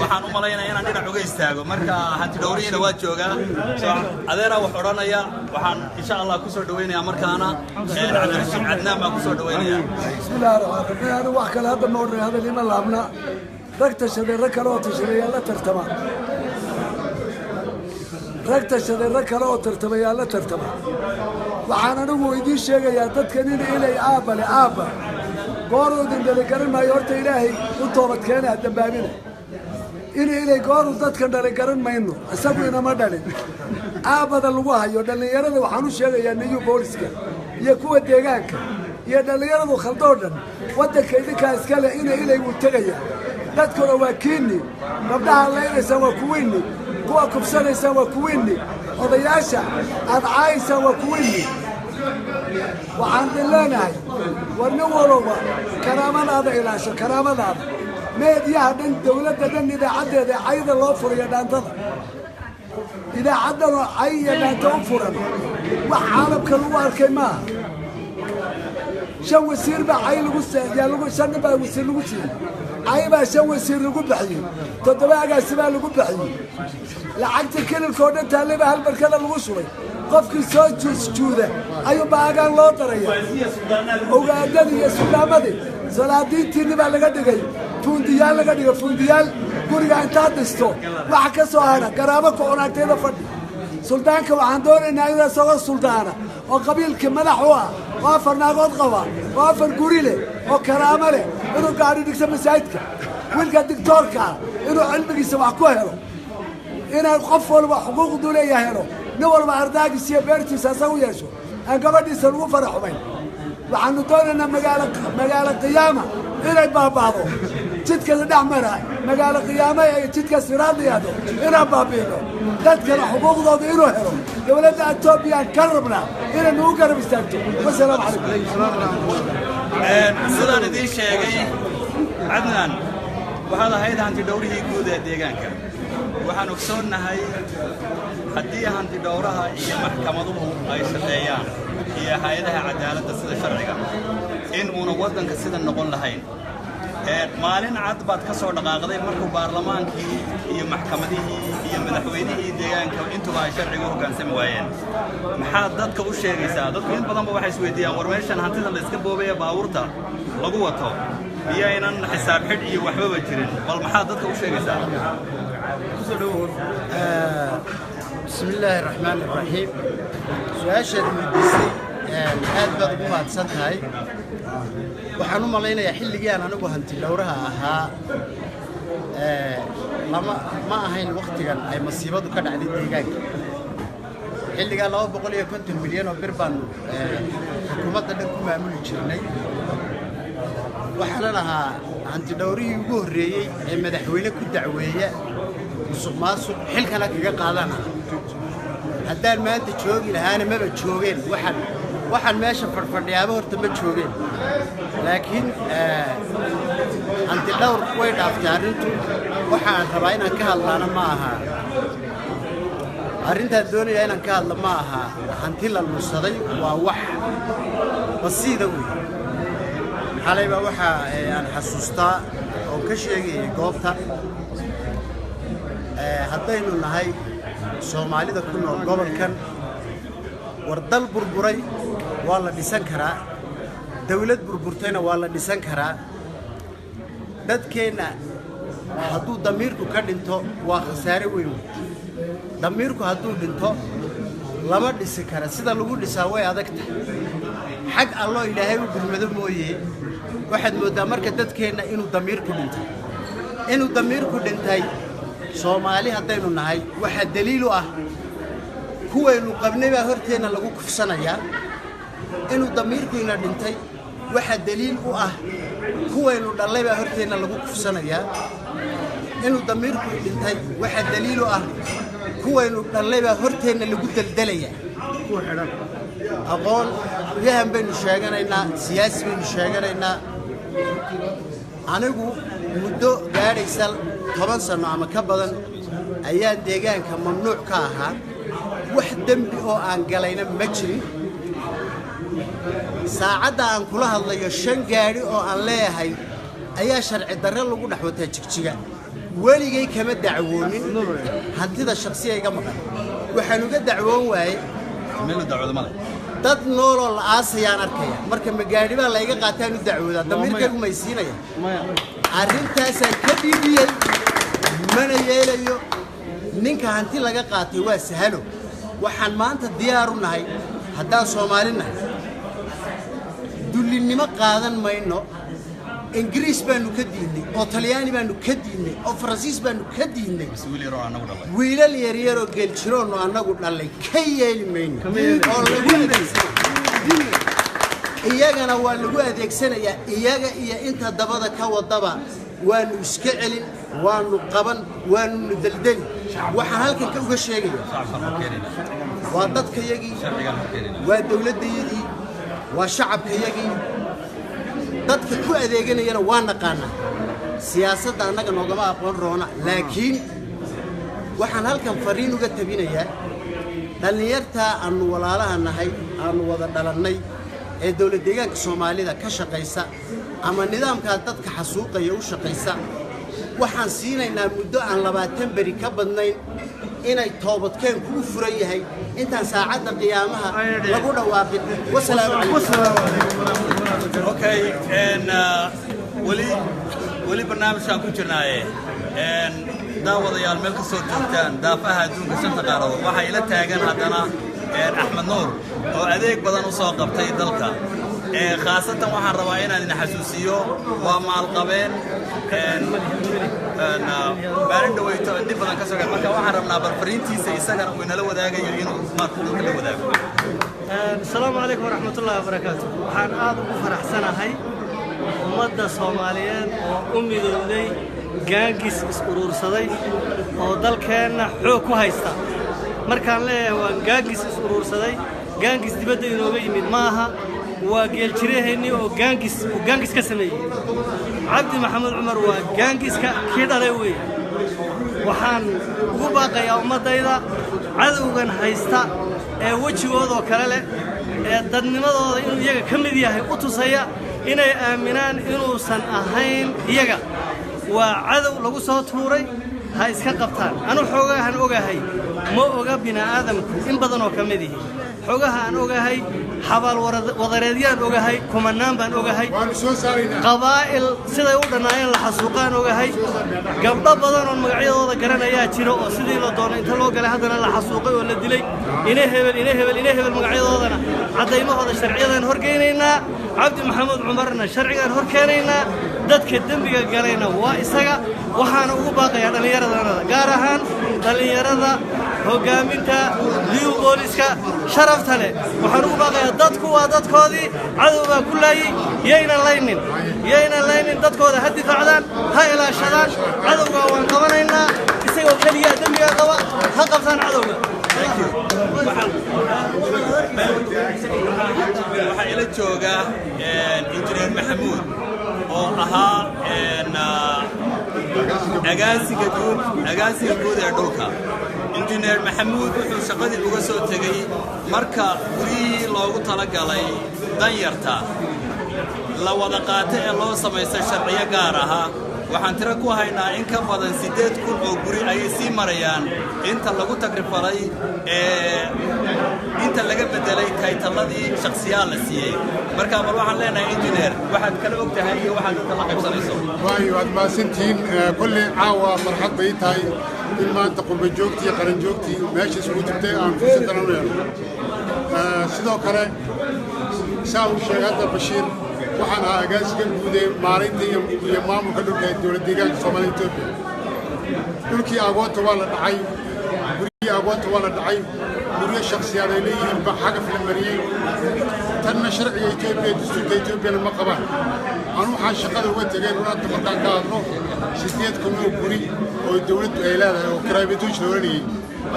S18: waxaan u malaynaya inaan dhinac uga istaago. Marka hantidhowrihiina waa joogaa. So adeeraa wax odhanaya. Waxaan insha Allah kusoo dhaweynayaa markaana Cabdirashiid Cadnaan baan kusoo dhaweynaya.
S10: بسم الله الرحمن الرحيم. أنا wax kale hadda ma odhanay, hadal ima laabna. Rag tashaday rag kale oo tashaday la tartama, rag tashaday rag kale oo tartamayaa la tartama. Waxaan anigu idiin sheegayaa dadkan in inay aabbale aabba gooruu idin dhalay garan maayo. Horta Ilaahay u toobad keena, ha dambaabina. Inay gooru dadkan dhalay garan mayno, isagu inama dhalin. Aabbada lagu hayo dhallinyarada waxaan u sheegayaa, niyu booliska iyo kuwa deegaanka iyo dhallinyaradu khaldoo dhan, waddanka idinkaa iskale. Ina ilay wuu tegayaa, dadkuna waa kiinni. Gabdhaha laynaysaan waa kuwiinni, kuwa kufsanaysaan waa kuwiinni, odayaasha aad caayaysaan waa kuwiinni. Waxaan idin leenahay, war nin walowba karaamadaada ilaasho, karaamadaada. Meediyaha dhan, dawladda dhan, idaacaddeeda cayda loo furayo, dhaantada idaacaddanoo cay iyo dhaanta u furan, wax caalamka lagu arkay maaha. Shan wasiir baa cay lagu yaa lagu, shan nin baa wasiir lagu siiyey, cay baa shan wasiir lagu bixiyey, toddoba agaasi baa lagu bixiyey. Lacagta kililka oo dhan taallay baa hal barkada lagu shubay. Qofkii soo sujuuda ayuunbaa agaan loo daraya. Ogaadadii iyo sulaamadii salaadiintiinni baa laga dhigay fuundiyaal, laga dhigay fuundiyaal. Guriga intaad dhisto waxa ka soo hadha garaabo ku cunaagtayda fadhi. Suldaanka waxaan doonaynaa inuu isagoo suldaana oo qabiilkii madax u ah oo afar naagood qaba oo afar guri leh oo karaamo leh inuu gaadhi dhigto masaajidka. Wiilka digtoorka ah inuu cilmigiisa wax ku helo, inaan qof walba xuquuqdu leeyahay helo, nin walba ardaagiisa iyo beertiisa asagu yeesho, aan gabadhiisa lagu fara xumayn. Waxaanu doonaynaa magaalo qiyaama inay baaba'do, jidka dhex mara magaalo qiyaama ee jidka siraad la yidhaahdo inaan baabi'ino, dadkana xuquuqdooda inuu helo. Dowladda Etoobiyaan ka rabnaa inay nagu garab istaagto. Wasalaamu calaykum.
S18: Sidaan idiin sheegay, Cadnaan, waxaad ahayd hantidhowrihii guud ee deegaanka. Waxaan ogsoonnahay haddii hantidhowraha iyo maxkamaduhu ay shaqeeyaan iyo hay-adaha cadaaladda sida sharciga in uuna waddanka sida noqon lahayn. Maalin cad baad ka soo dhaqaaqday markuu baarlamaankii iyo maxkamadihii iyo madaxweynihii deegaanka intuba ay sharciga u hoggaansami waayeen. Maxaad dadka u sheegaysaa? Dadku in badanba waxay isweydiiyaan, war meeshan hantidan la iska boobaya, baabuurta lagu wato, miyaynan xisaab xidh iyo waxbaba jirin? Bal maxaad dadka u sheegaysaa?
S4: بسم الله الرحمن الرحيم. Su-aashaad weydiisay aad baad ugu mahadsan tahay. Waxaan u malaynayaa xilligii aan anigu hanti dhowraha ahaa lama ma ahayn wakhtigan ay masiibadu ka dhacday deegaanka. Xilligaa 250 milyan oo bir baanu xukuumadda dhan ku maamuli jirnay. Waxaanan ahaa hanti dhowrihii ugu horreeyey ee madaxweyne ku dacweeya musuq maasuq, xilkana kaga qaadana. Haddaan maanta joogi lahaana maba joogeen waxaan meesha fadhfadhiyaaba, horta ma joogeen. Laakiin hanti dhowr way dhaaftay arrintu. Waxa aan rabaa inaan ka hadlaana ma aha arrintaan doonayaa inaan ka hadla, ma aha hanti la lunsaday, waa wax basiida wey. Xalayba waxa aan xasuustaa oo ka sheegayay goobta, haddaynu nahay Soomaalida ku nool gobolkan, war dal burburay waa la dhisan karaa, dawlad burburtayna waa la dhisan karaa. Dadkeenna hadduu damiirku ka dhinto waa khasaare weyn. Damiirku hadduu dhinto lama dhisi kara, sida lagu dhisaa way adag tahay, xag alloo Ilaahay u gurmado mooye. Waxaad mooddaa marka dadkeenna inuu damiirku dhintay, inuu damiirku dhintay. Soomaali haddaynu nahay, waxaa daliil u ah kuwaynu qabnay baa horteenna lagu kufsanayaa. Inuu damiirku ina dhintay waxaa daliil u ah kuwaynu dhallay baa horteenna lagu kufsanayaa. Inuu damiirku dhintay waxaa daliil u ah
S19: Kuwaynu dhallay baa horteenna lagu daldalayaa. Aqoon yahan baynu sheeganaynaa, siyaasi baynu sheeganaynaa. Anigu muddo gaadhaysa 10 sano ama ka badan ayaa deegaanka mamnuuc ka ahaa. Wax dembi oo aan galayna ma jirin. Saacadda aan kula hadlayo 5 gaadhi oo aan leeyahay ayaa sharci darre lagu dhex wataa Jigjiga. Weligay kama dacwoonin hantida shakhsiya iga maqan. Waxaan uga dacwoon waayey dad nooloo la aasayaan arkaya. Marka ma gaadhi baa layga qaataan u dacwoodaa? Damiirkaygu may siinaya? Arrintaasaan ka dhiibiyey, mana yeelayo. Ninka hanti laga qaatay waa sahalo. Waxaan maanta diyaar u nahay haddaan Soomaali nahay, dullinnimo qaadan mayno. Ingiriis baanu ka diidnay, oo Talyaani baanu ka diidnay, oo Faransiis baanu ka diidnay. Wiilal yaryaroo geeljiroonnu annagu dhallay ka yeeli mayno oo lagu adeegsanaya. Iyagana waa lagu adeegsanayaa, iyaga iyo inta dabada ka wadaba waanu iska celin, waanu qaban, waanu deldeli. Waxaan halkan ka uga sheegaya waa dadkayagii, waa dowladdayadii, waa shacabkayagii. Dadka ku adeeganayana waa naqaanaa. Siyaasadda annaga noogama aqoon roona, laakiin waxaan halkan fariin uga tabinayaa dhallinyartaa aannu walaalaha nahay, aannu wada dhalannay, ee dowlad deegaanka Soomaalida ka shaqaysa ama nidaamkaa dadka xasuuqaya u shaqaysa. Waxaan siinaynaa muddo aan 20 beri ka badnayn inay toobadkeen kugu furan yahay intaan saacadda qiyaamaha lagu dhawaaqin. Wasalaamu calaykum.
S18: Okay, weli weli barnaamijkaan ku jirnaaye. Daawadayaal, meel ka soo joogtaan daafaha adduunka shanta qaaradood, waxaa ila taagan haddana Axmed Nuur oo adeeg badan u soo qabtay dalka. Khaasatan waxaan rabaa inaan idin xasuusiyo waa maalqabeen maalin dhaweyto dhib badan ka soo. Marka waxaan rabnaa bal fariintiisa isagana uu inala wadaagayo inuu maarka dadka la wadaago.
S20: Asalaamu calaykum waraxmatullahi wabarakaatu. Waxaan aad ugu faraxsanahay ummadda Soomaaliyeed oo u midowday gaangis is uruursaday oo dalkeenna xoog ku haysta. Markaan leeyahay waa gaangis is uruursaday, gaangis dibadda inooga yimid ma aha, waa geeljiraheennii oo gaangis uu gaangis ka sameeyey. Cabdi Maxamed Cumar waa gaangiska kii dhalay weeye. Waxaan ugu baaqayaa ummaddayda cadowgan haysta ee wejigoodoo kale leh ee dadnimadooda inuu iyaga ka mid yahay u tusaya inay aaminaan inuusan ahayn iyaga. Waa cadow lagu soo tuuray, ha iska qabtaan. Anu xoogahan ogahay, ma oga bini'aadamku in badan oo ka mid ihi. Xogaha aan ogahay, xabaal wadareedyaan ogahay, kumanaan baan ogahay, qabaa'il siday u dhannaayeen la xasuuqaan ogahay, gabdho badan oon magacyadooda garanayaa jira oo sidii la doono inta loo galay haddana la xasuuqay oo la dilay. Ina hebel, ina hebel, ina hebel, magacyadoodana caddaymahooda sharciyadaan horgeynaynaa. Cabdi Maxamuud Cumarna sharcigaan hor keenaynaa. Dadka dembiga galayna waa isaga. Waxaana ugu baaqayaa dhallinyaradanada, gaar ahaan dhallinyarada hoggaaminta liyu booliska sharafta leh, waxaan ugu baaqayaa dadku waa dadkoodii, cadow baa ku laayey, yaynan laynin, yaynan laynin. Dadkooda ha difaacdaan, ha ilaashadaan. Cadowgaa waan qabanaynaa, isagoo keliyaa dembiga qaba, ha qabtaan cadowga.
S18: Waxaa ila jooga Injineer Maxamuud oo ahaa agaasiga guud, agaasiga guud ee dhulka. Injineer Maxamuud wuxuu shaqadii uga soo tegey marka guryihii loogu talagalay danyarta la wada qaata ee loo samaystay sharciyo gaar ahaa. Waxaan tiro ku haynaa in ka badan 8000 oo guri ayay sii marayaan inta lagu tagrifalay ee inta laga beddelay taytalladii shakhsiyaal la siiyey. Marka bal waxaan leenahay, injineer, waxaad kala og tahay iyo waxaad dadka la qaybsanayso.
S21: Waayo, waad mahadsantihiin. Kolley caawa farxad bay tahay in maanta qurba joogtii iyo qaran joogtii meesha isugu jirtay aan fursaddan u yeelno. Sidoo kale, saa uu sheegay hadda Bashiir, waxaan ahaa agaasiga guud ee maaraynta iyo maamulka dhulka ee dowlad deegaanka Soomaaliya Etoobiya. Dhulkii agoonta waa la dhacay, guryihii agoonta waa la dhacay, guryo shakhsiyaad ay leeyihiin ba xagaf la mariyey. Tanna sharciga Etoobiya, dastuurka Etoobiyana ma qabaan. Anu waxaan shaqada uga tegay, runanta markaan ka hadlo, 8000 oo guri oo dowladdu ay leedahay oo privatization la oranayey.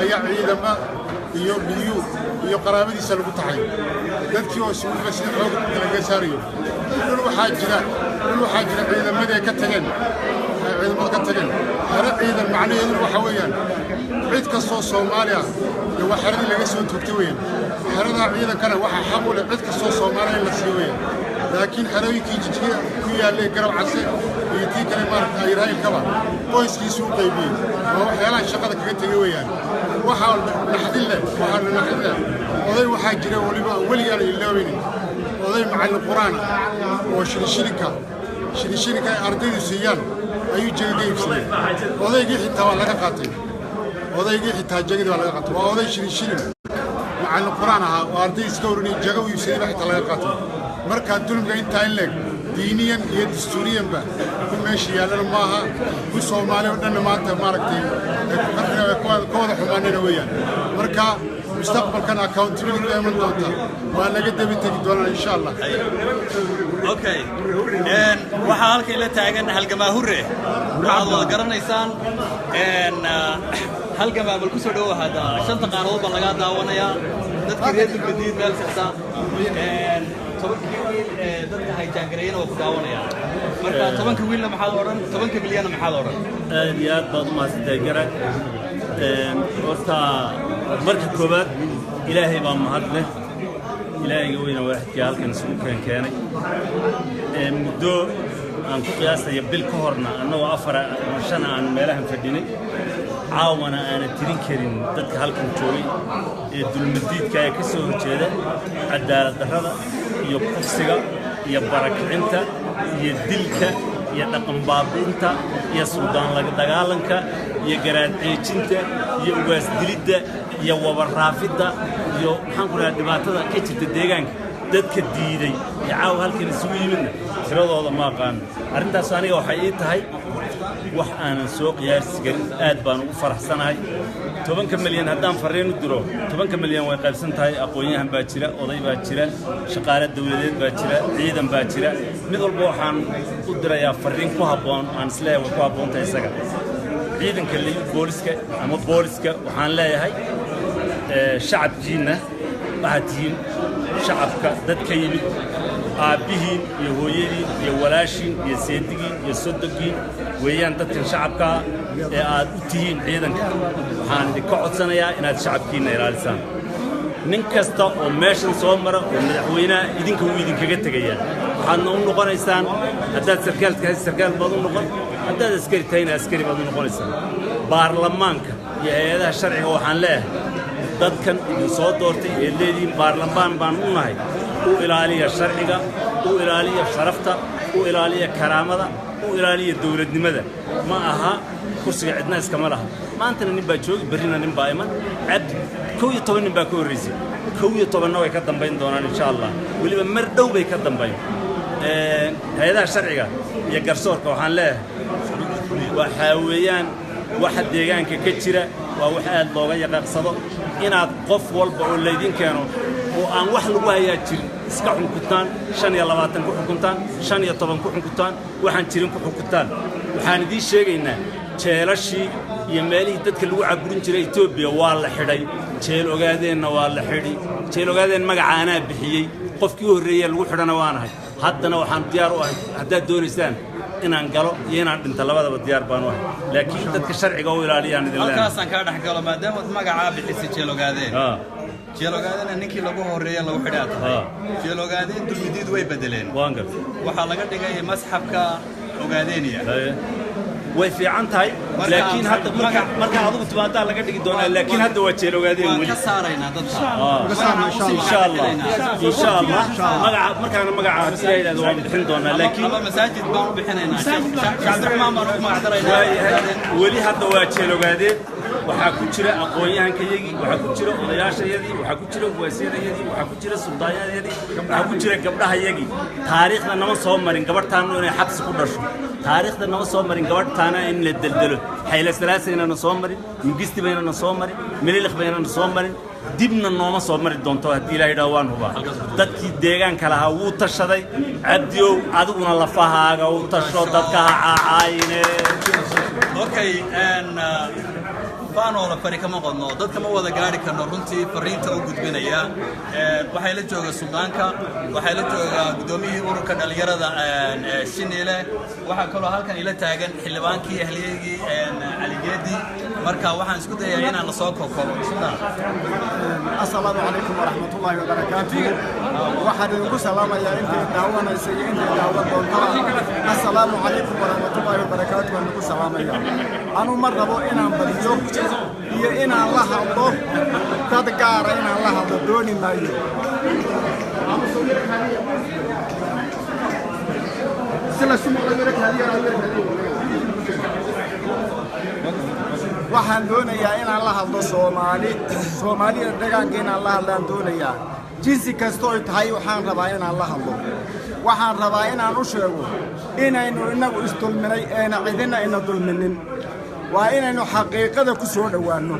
S21: Ayaa ciidama iyo biyu iyo qaraabadiisa lagu taxay dadkii oo isugu sida xoog laga saarayo. Dhul waxaa jira ciidamadii ay ka tageen, ay ciidamada ka tageen, xero ciidan. Macnaheeduna waxa weeyaan cid kastoo Soomaali ah dee waa xeradii laga soo toogtay weeyaan. Xeradaa ciidankana waxaa xaq u leh cid kastoo Soomaaliya in la siiyo weeyaan. Laakiin xerooyinkii Jijiga ku yaallay, Garab Case iyo tii kale maaragta Ayraayilkaba, qoyskiisu u qaybiyey. Waa waxyaalaha shaqada kaga tegey weeyaan. Waxaa naxdin leh oday waxaa jira weliba aan weligaan iloobaynin, oday macallin qur-aan ah oo shilishilinka ay ardaydu siiyaan ayuu jaga ka iibsaday. Odaygii xitaa waa laga qaatay, odaygii xitaa jagadii waa laga qaatay. Waa oday shilishilin macallin qur-aan ahaa oo arday iska oranayay jaga u iibsaday baa xitaa laga qaatay. Marka dulmiga intaa in leeg diiniyan iyo dastuuriyanba ku meesha yaallana maaha, ku Soomaali oo dhanna maanta maaragtay ay ku qarxina ka wada xumaanina weeyaan. Marka mustaqbalkan accountability baa iman doonta, waa laga debi tegi doonaa insha Allah.
S18: Okay, waxaa halkay la taagan halgamaa Hure, waxaad wada garanaysaan. Halgamaa, bal ku soo dhowow. Hadda shanta qaaradood baa lagaa daawanayaa, dadkii reer Dulmadiid meel kasta, 10-kii wiil ee dadka hayjaangareeyana waa ku daawanayaan. Marka 10-ka wiilna maxaad odhan? 10-ka milyanna maxaad odhan?
S5: Aad iyo aad baad u mahadsantahay, Garag. Horta marka koowaad Ilaahay baa mahad leh, Ilaahayga weyna waaxidkii halkan isugu keenay. Muddo aan ku qiyaasaya bil ka horna annagoo afar ama shan aan meelahan fadhinay, caawana aanan tirin karin dadka halkan joogay ee dulmadiidka ee ka soo horjeeda cadaalad darrada iyo kufsiga iyo barakicinta iyo dilka iyo dhaqan baabi'inta iyo suldaan laga dagaalanka iyo garaad ceejinta iyo ugaas dilidda iyo wabarraafidda iyo maxaan ku dhahaa dhibaatada ka jirta deegaanka. Dadka diiday ee caawa halkan isugu yimidna tiradooda ma aqaano. Arrintaas aniga waxay ii tahay wax aanan soo qiyaasi karin. Aad baan ugu faraxsanahay. 10-ka milyan haddaan farriin u diro, 10-ka milyan way qaybsan tahay. Aqoon-yahan baa jira, oday baa jira, shaqaale dawladeed baa jira, ciidan baa jira. Mid walba waxaan u dirayaa farriin ku habboon aan isleeyahay way ku habboon tahay isaga. Ciidanka booliska ama booliska waxaan leeyahay, shacabkiinna waxaad tihiin shacabka dad ka yimid, aabbihiin iyo hooyadiin iyo walaashiin iyo seedigiin iyo sodonkiin weeyaan dadkan shacabkaa ee aad u tihiin ciidanka. Waxaan idinka codsanayaa inaad shacabkiinna ilaalisaan. Nin kasta oo meeshan soo mara oo madaxweynaha idinka wuu idinkaga tegayaa. Waxaadna u noqonaysaan, haddaad sarkaal tahay sarkaal baad u noqon, haddaad askari tahayna askari baad u noqonaysaan. Baarlamaanka iyo hay-adaha sharciga waxaan leeyahay, dadkan idin soo doortay ee leedihiin baarlamaan baan u nahay, u ilaaliya sharciga, u ilaaliya sharafta, u ilaaliya karaamada, u ilaaliya dowladnimada. Ma aha kursiga cidna iskama laha. Maantana nin baa joogi, berrina nin baa iman. Cabdi 11 nin baa ka horraysay, 11-na way ka dambayn doonaan insha Allah, weliba mar dhow bay ka dambayn. Hay-adaha sharciga iyo garsoorka waxaan leeyahay, waxaa weeyaan waxa deegaanka ka jira waa wax aad looga yaqaaqsado inaad qof walba oo laydin keeno oo aan wax lagu hayaa jirin iska xunkuntaan, 25 ku xukuntaan, 15 ku xukuntaan, waxaan jirin ku xukuntaan. Waxaan idiin sheegaynaa jeelashii iyo meelihii dadka lagu caburin jiray Etoobiya waa la xidhay. Jeel Ogaadeenna waa la xidhi. Jeel Ogaadeen magaca anaa bixiyey, qofkii u horreeyey lagu xidhana waanahay. Haddana waxaan diyaar u ahay haddaad doonaysaan inaan galo iyo inaan dhinto, labadaba diyaar baan u ahay, laakiin dadka sharciga u ilaaliyaan idin leenahay.
S18: Halkaasaan kaa dhex galo, maadaamaad magacaa bixisay Jeel Ogaadeen. Jeel Ogaadeenna ninkii lagu horreeye lagu xidhaa tahay. Jeel Ogaadeen Dulmidiid way bedeleen.
S5: Waan gartay.
S18: Waxaa laga dhigay masxafka Ogaadeniya.
S5: Way fiican tahay, laakiin hadda marka adigu timaadaa laga dhigi doonaa, laakiin hadda waa Jeel Ogaadeen
S18: waan
S5: weli.
S18: Ka saaraynaa dadka.
S5: Insha Allah, insha Allah, magaca markaana magaca haddii la yidhahdo waan bixin doonaa, laakiin
S18: ama masaajid baan u bixinaynaa, Sheekh Cabdiraxmaan baan ugu magacdaraynaa.
S5: Waayahay, weli hadda waa Jeel Ogaadeen. Waxaa ku jira aqoon-yahankayagii, waxaa ku jira odayaashayadii, waxaa ku jira uwaasyadayadii, waxaa ku jira suldaanyadayadii, waxaa ku jira gabdhahayagii. Taariikhda nama soo marin gabadhtaanu inay xabsi ku dhasho. Taariikhda nama soo marin gabadhtaana in la deldelo. Xayle Salaasayna soo marin, Mingisti baynana soo marin, Mililikh baynana soo marin, dibna nooma soo mari doonto haddii Ilaah yidhaho. Waan hubaa dadkii deegaanka lahaa wuu tashaday. Cabdiyow, adiguna lafahaaga u tasho, dadka ha caacaayine.
S18: Okay. Faanoola fari kama qodno, dadka ma wada gaari karno runtii fariinta u gudbinaya. Waxay la jooga suldaanka, waxay la jooga guddoomiyihii ururka dhallinyarada Shiniile, waxaa kaloo halkan ila taagan xildhibaankii ahliyeygii Caligeedi. Marka waxaan isku dayaa inaan lasoo koobkoobo. Suldaan.
S9: Asalaamu calaykum waraxmatullaahi wabarakaatuh. Waxaan idinku salaamayaa intay daawanaysa iyo intay daawan doontaba, assalaamu calaykum waraxmatullaahi wabarakaatu waan idinku salaamayaa. Anu ma rabo inaan badiyo iyo inaan la hadlo dad gaara, inaan la hadlo dooni maayo. Waxaan doonayaa inaan la hadlo Soomaali, Soomaalida deegaanka inaan la hadlaan doonayaa. Jinsi kasta oy tahay waxaan rabaa inaan la hadlo. Waxaan rabaa inaan u sheego inaynu innagu isdulminay eena cidina ina dulminin. Waa inaynu xaqiiqada ku soo dhowaanno.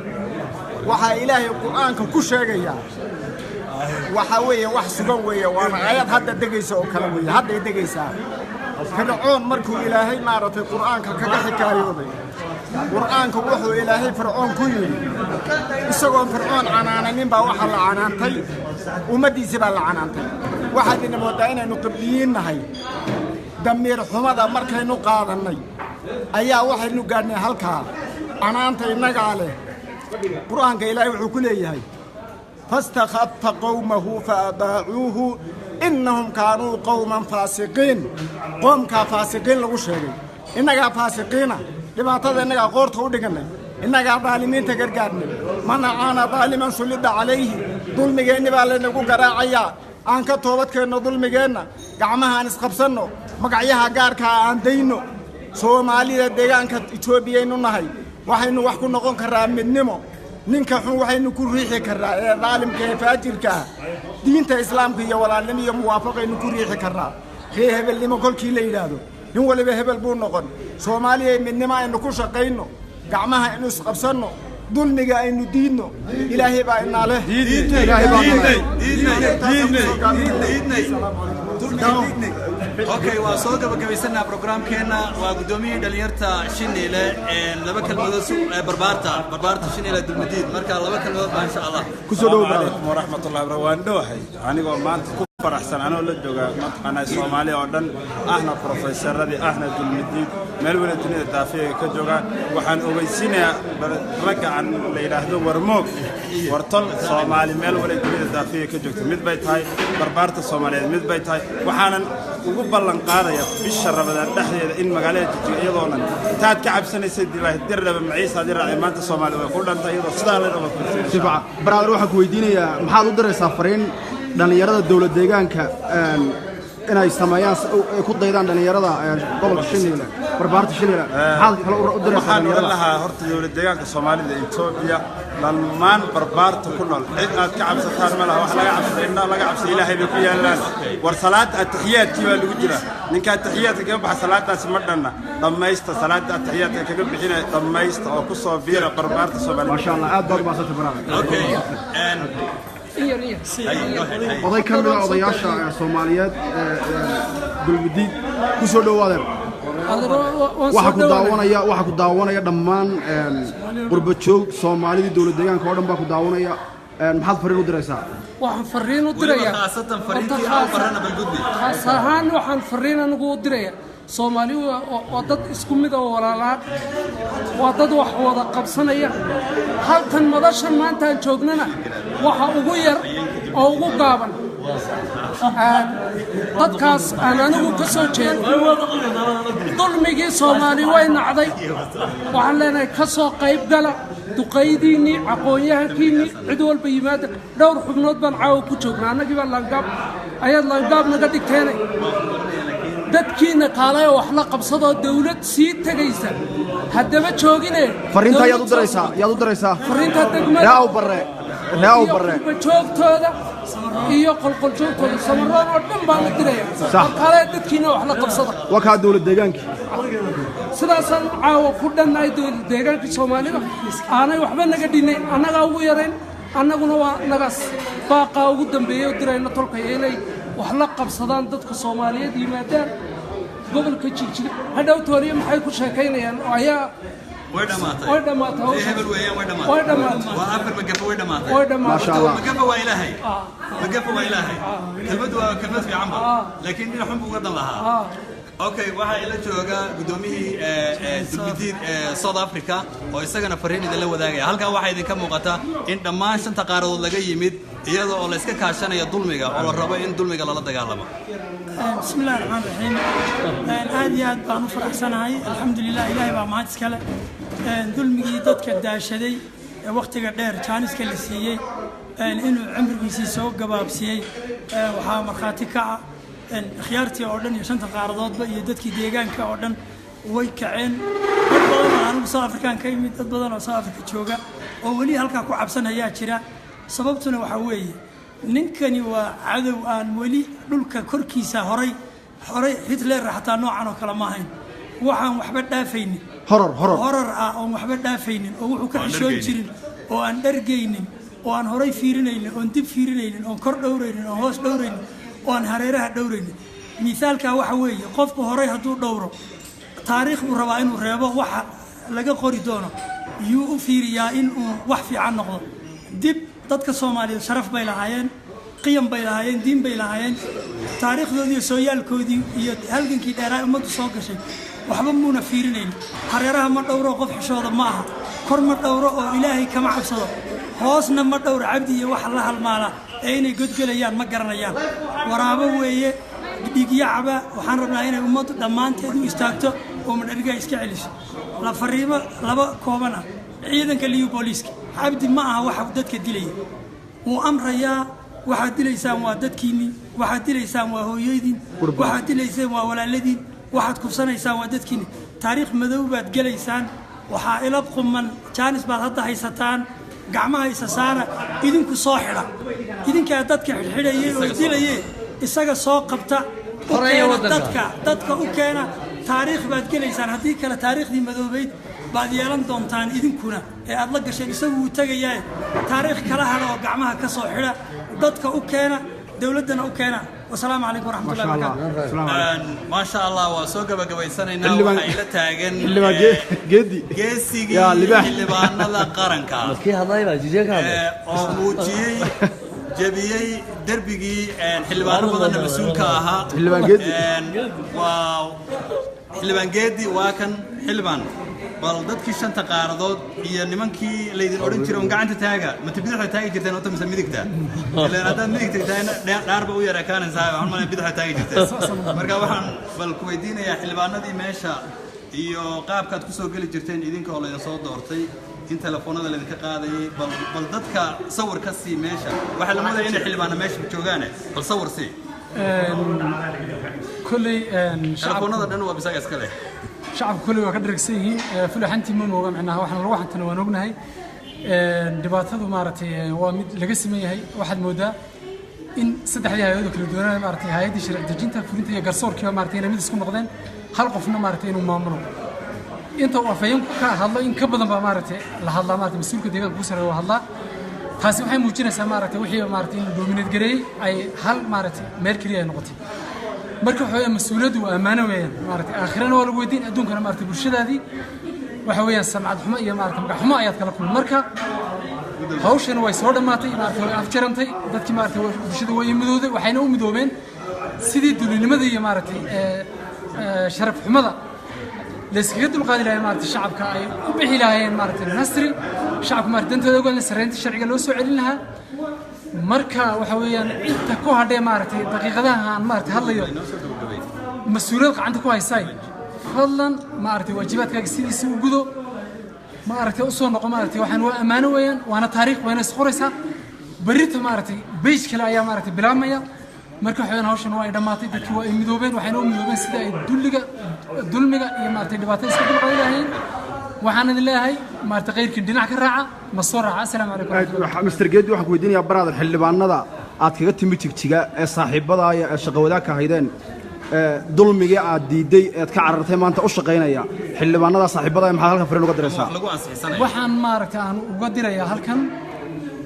S9: Waxaa Ilaahay Qur'aanka ku sheegayaa, waxaa weeye wax sugan weeye, waana aayad hadda degaysa oo kale weeye, hadday degaysaa. Fircoon markuu Ilaahay maaragtay Qur'aanka kaga xikaayooday, Qur'aanka wuxuu Ilaahay Fircoon ku yidhi, isagoon Fircoon canaananin baa waxaa la canaantay ummaddiisii baa la canaantay. Waxaad ina moodaa inaynu Qibliyiin nahay. Damiir xumada markaynu qaadannay ayaa waxaynu gaadhnay halkaa. Canaanta innagaa leh. Qur'aanka Ilaahay wuxuu ku leeyahay: fastakhafa qowmahu fa adaacuuhu innahum kaanuu qowman faasiqiin. Qoomkaa faasiqiin lagu sheegay, innagaa faasiqiina. Dhibaatada innagaa qoorta u dhigannay, innagaa daalimiinta gargaarnay. Man acaana daaliman sullida calayhi. Dulmigeenni baa laynagu garaacayaa. Aan ka toobadkeenno dulmigeenna, gacmaha aan isqabsanno, magacyaha gaarkaa aan dayno. Soomaalida deegaanka Etoobiyaynu nahay. Waxaynu wax ku noqon karraa midnimo. Ninka xun waxaynu ku riixi karraa ee daalimka ee faajirka ah diinta Islaamka iyo walaalnimo iyo muwaafaqaynu ku riixi karraa. Ree hebelnimo kolkii la yidhaahdo, nin waliba hebel buu noqon. Soomaaliya midnimo aynu ku shaqayno, gacmaha aynu isqabsanno, dulmiga aynu diidno. Ilaahay baa inaa leh. Ilaahay baa
S18: Okay, waa soo gabagabaysanaa programkeenna. Waa guddoomiyihii dhalinyarta Shiniile. Laba kelmadood barbaarta Shiniile Dulmadiid. Marka laba kelmadood baa insha Allah.
S7: Asalaamu calaykum waraxmatullahi wabarakatuh. Waan dhowahay anigoo maanta ku faraxsan anoo la jooga mataqaanaa Soomaali oo dhan, ahna profesaradii, ahna Dulmidiid, meel wala dunida daafiga ka jooga. Waxaan ogeysiinayaa ragga aan la yidhaahdo warmoog wartol Soomaali meel wala dunida daafiga ka joogta mid bay tahay, barbaarta Soomaaliyeed mid bay tahay. Waxaanan ugu ballan qaadaya bisha Rabadaan dhexdeeda in magaalada Jigjiga iyadoonan intaad ka cabsanaysay Dirdhaba maciisa haddii raacay maanta Soomaali way ku dhantay iyadoo sidaa la rabo.
S22: Sifaca brother, waxaan ku weydiinayaa maxaad u diraysaa fariin dhallinyarada dowlad deegaanka inay sameeyaan, ay ku daydaan dhallinyarada gobolka Shiniile, barbaarta Shiniile? Maxaad kale u diraysaa
S7: Waxaan oran
S22: dhallinyarada?
S7: lahaa horta dowlad deegaanka Soomaalida Etoobiya dhammaan barbaarta ku nool, cid aad ka cabsataan ma laha. Wax laga cabsada indhaha laga cabsada Ilaahay bay ku yaallaan. War salaada atixiyaadkii baa lagu jira, ninka atixiyaadka kaga baxa salaadaasi ma dhanna. Dhammaysta salaada atixiyaadka kaga bixinaya, dhammaysta oo ku soo biira barbaarta Soomaalida.
S22: Maasha Allah, aad baad u mahadsantay brother.
S18: Okay.
S22: Oday ka mid a odayaasha Soomaaliyeed ee Dulmidiid, ku soo dhowaadeen. Waxaa ku daawanaya dhammaan qurba joog Soomaalidii dowlad deegaanka oo dhan baa ku daawanaya. Maxaad fariin u diraysaa?
S6: Waxaan fariin u dirayaa
S18: khaasatan fariintii aan barana balgudbi.
S6: Khaas ahaan waxaan fariin anigu u dirayaa Soomaali waa dad isku mid oo walaalaa, waa dad wax wada qabsanaya. Halkan madashan maanta aan joognana waxa ugu yar oo ugu gaaban dadkaas aan anigu ka soo jeedo. Dulmigii Soomaali way nacday. Waxaan leenahay ka soo qayb gala, duqaydiinnii, aqoon-yahankiinnii, cid walba yimaada. Dhowr xubnood baan caawa ku joognaa. Annagii baa laangaab ayaad laangaab naga dhigteenay. Dadkiina kaalay oo wax la qabsadoo dawlad sii tegaysa haddaba joogine.
S22: Fariinta ayaad u diraysaa, yaad u diraysaa?
S6: Fariinta degmada
S22: Raaw Barre, Raaw Barre.
S6: Joogtooda iyo qolqoljoogtooda Samaroon oo dhan baan u diraya.
S22: Sax.
S6: Kaalay dadkiina wax la qabsada.
S22: Waa kaa dowlad deegaankii.
S6: Sidaasaan caawa ku dhannahay dowlad deegaankii Soomaalida aanay waxba naga dhinayn, annagaa ugu yarayn, annaguna waa nagaas. Baaqaa ugu dambeeyey u dirayna tolkaya inay wax la qabsadaan dadka Soomaaliyeed, yimaadaan gobolka Jigjiga. Hadhow tooliye maxay ku sheekaynayaan oo ayaa
S18: Way dhamaatay.
S6: Way dhamaatay hawshaas.
S18: Hebel weeyaan, way dhamaatay.
S6: Way dhamaatay.
S18: Waa afar magafa, way dhamaatay.
S6: Way dhamaatay.
S22: Maasha Allah.
S18: Magafa waa ilaahay. Magafa waa ilaahay. Kelmaddu waa kelmad fiican ba, laakiin dhinac xun buu uga dan lahaa. Okay, waxaa ila jooga guddoomiyihii Dulmidiid South Africa oo isagana fariin idinla wadaagaya. Halkan waxaa idinka muuqata in dhammaan shanta qaaradood laga yimid, iyada oo la iska kaashanaya dulmiga oo la rabo in dulmiga lala dagaalamo.
S3: بسم الله الرحمن الرحيم. Aad iyo aad baan u faraxsanahay, alxamdulilah, ilaahay baa mahad iskale. Dulmigii dadka daashaday ee wakhtiga dheer jaaniska la siiyey inuu cimrigiisii soo gabaabsiyey waxaa markhaati kaca khiyaartii oo dhan iyo shanta qaaradoodba iyo dadkii deegaanka oo dhan way kaceen. Dad badan oo anigu South African ka imid, dad badan oo South Africa jooga oo weli halkaa ku cabsanayaa jira. Sababtuna waxaa weeye, ninkani waa cadow aan weli dhulka korkiisa horay horay Hitler xataa noocan oo kale ma ahayn. Waxaan waxba dhaafaynin,
S22: Horror, horror.
S3: Horror ah oon waxba dhaafaynin oo wuxuu ka
S18: Aan
S3: xishoon
S18: dhargaynin.
S3: jirin oo aan dhargaynin oo aan horay fiirinaynin, oon dib fiirinaynin, oon kor dhowraynin, oon hoos dhowraynin, oo aan hareeraha dhowraynin. Miisaalkaa waxa weeye, qofku horay hadduu dhowro, taariikh buu rabaa inuu reebo, waxa laga qori doono yuu u fiiriyaa in uu wax fiican noqdo. Dib dadka Soomaaliyeed sharaf bay lahaayeen, qiyam bay lahaayeen, diin bay lahaayeen, taariikhdoodii iyo sooyaalkoodii iyo halgankii dheeraa ummaddu soo gashay waxba muuna fiirinayn. Hareeraha ma dhowro, qof xishooda ma aha. Kor ma dhowro oo ilaahay kama cabsado. Hoosna ma dhowro, cabdi iyo waxa la halmaala ee inay godgelayaan ma garanayaan. Waraabo weeye, dhiigyacaba. Waxaan rabnaa inay ummaddu dhammaanteed u istaagto oo madharigaa iska celiso. La fariimo laba kooban ah ciidanka liyu booliiska: Cabdi ma aha waxa dadka dilaya, wuu amrayaa. Waxaad dilaysaan waa dadkiinnii, waxaad dilaysaan waa hooyadiin, waxaad dilaysaan waa walaaladiin, waxaad kufsanaysaan waa dadkiinni. Taariikh madow baad gelaysaan. Waxaa ila quman, jaanis baad hadda haysataan, gacmaha isa saara, idinku soo xidha. Idinkaa dadka xidhxidhayay oo dilayee, isaga soo qabta, u
S11: Xoreeya
S3: keena
S11: waddanka.
S3: Dadka u keena. Taariikh baad gelaysaan, haddii kale taariikhdii madoobayd baad yeelan doontaan idinkuna ee aad la gasheen. Isagu wuu tegayaa. Taariikh kala hadha oo gacmaha ka soo xidha, dadka u keena, dowladdana u keena. Wasalaamu calaykum waraxmatullahi wabarakaatu.
S18: Maasha Allah, waa soo gabagabaysanaynaa.
S22: Xildhibaan-
S18: Waxaa ila taagan
S22: Xildhibaan Geedi.
S18: Geesigii
S22: Yaa libaax.
S18: xildhibaanada qaranka
S11: Kii hadlay baa jijee ka hadlay.
S18: Oo muujiyey, jebiyey derbigii xildhibaano badanna mas-uulka ahaa.
S22: Xildhibaan Geedi.
S18: Waa xildhibaan Geedi, waa kan. Xildhibaan, bal dadkii shanta qaaradood iyo nimankii laydin odhan jiray un gacanta taaga, mate bidixda taagi jirteen ota mise midigta? Ilaan haddaad midigta taagna dhaarba u yar ekaanaysaa. Waxaan malaya bidixda taagi jirteen. Marka waxaan bal ku weydiinayaa xildhibaanadii meesha iyo qaabkaad kusoo geli jirteen idinka oo laydin soo doortay, in telefoonada laydinka qaadayay. Bal dadka sawir ka sii meesha. Waxaa la moodaya inay xildhibaana meesha joogaane, bal sawir sii.
S16: Kolley
S18: Telefoonada dhan waa bisaga iska leh.
S16: Shacabku kolley waa ka dharagsan yihiin. Fulaxantii ma mooga, micnaha waxaan lagu xantana waan ognahay. Dhibaatadu maaragtay waa mid laga siman yahay. Waxaad moodaa in saddexdii hay-adood oo kala duwanaa, maaragtay hay-addii sharci dejinta, fulinta iyo garsoorkiiba, maaragtay inay mid isku noqdeen, hal qofna maaragtay inuu maamulo. Inta uu afhayeenku ka hadlo in ka badan baa maaragtay la hadlaa, maaragtay mas-uulka deegaanka ku sarreeya waa hadlaa. Taasi waxay muujinaysaa maaragtay wixii maaragtay in la dominate gareeyey, ay hal maaragtay meel keliya ay noqotay. Marka waxa weeyaan mas-uuliyaddu waa ammaano weeyaan, maaragtay aakhirana waa lagu weydiin, adduunkana maaragtay bulshadaadii waxa weeyaan samcad xumo iyo maaragtay magac xumo ayaad kala kulmi. Marka hawshana way soo dhammaatay, maaragtay way afjarantay. Dadkii maaragtay bulshada way midowday, waxayna u midoobeen sidii dulinimada iyo maaragtay sharaf xumada layskaga dulqaadi lahaa, maaragtay shacabka ay u bixi lahaayeen maaragtay nasri, shacabka maaragtay dantooda ogaan, sarreynta sharciga loo soo celin lahaa. Marka waxa weeyaan inta ku hadhee maaragtay daqiiqadaha aan maaragtay hadlayo, mas-uuliyad gacanta ku haysaay, fadlan maaragtay waajibaadkaaga sidiisa u gudo, maaragtay usoo noqo. Maaragtay waxaan waa ammaano weeyaan, waana taariikh, wayna isqoraysaa. Berrita maaragtay page kale ayaa maaragtay bilaabmaya. Marka waxa weeyaan hawshan waa ay dhammaatay. Dadkii waa ay midoobeen, waxayna u midoobeen sidii ay dulliga, dulmiga iyo maaragtay dhibaatada iska dulqaadi lahaayeen. Waxaan idin leeyahay maaragtay khayrkiin dhinac ka raaca, ma soo raaca. Assalaamu calaykum waraxmatullahi.
S22: Mr. Geedi, waxaan ku weydiinayaa brother, xildhibaanada aad kaga timi Jigjiga ee saaxiibada ee shaqo wadaagka haydeen ee dulmigii aad diiday eed ka carartay maanta u shaqaynaya, xildhibaanada saaxiibada maxaad halkan fariin uga diraysaa?
S16: Waxaan maaragtay aan uga dirayaa halkan,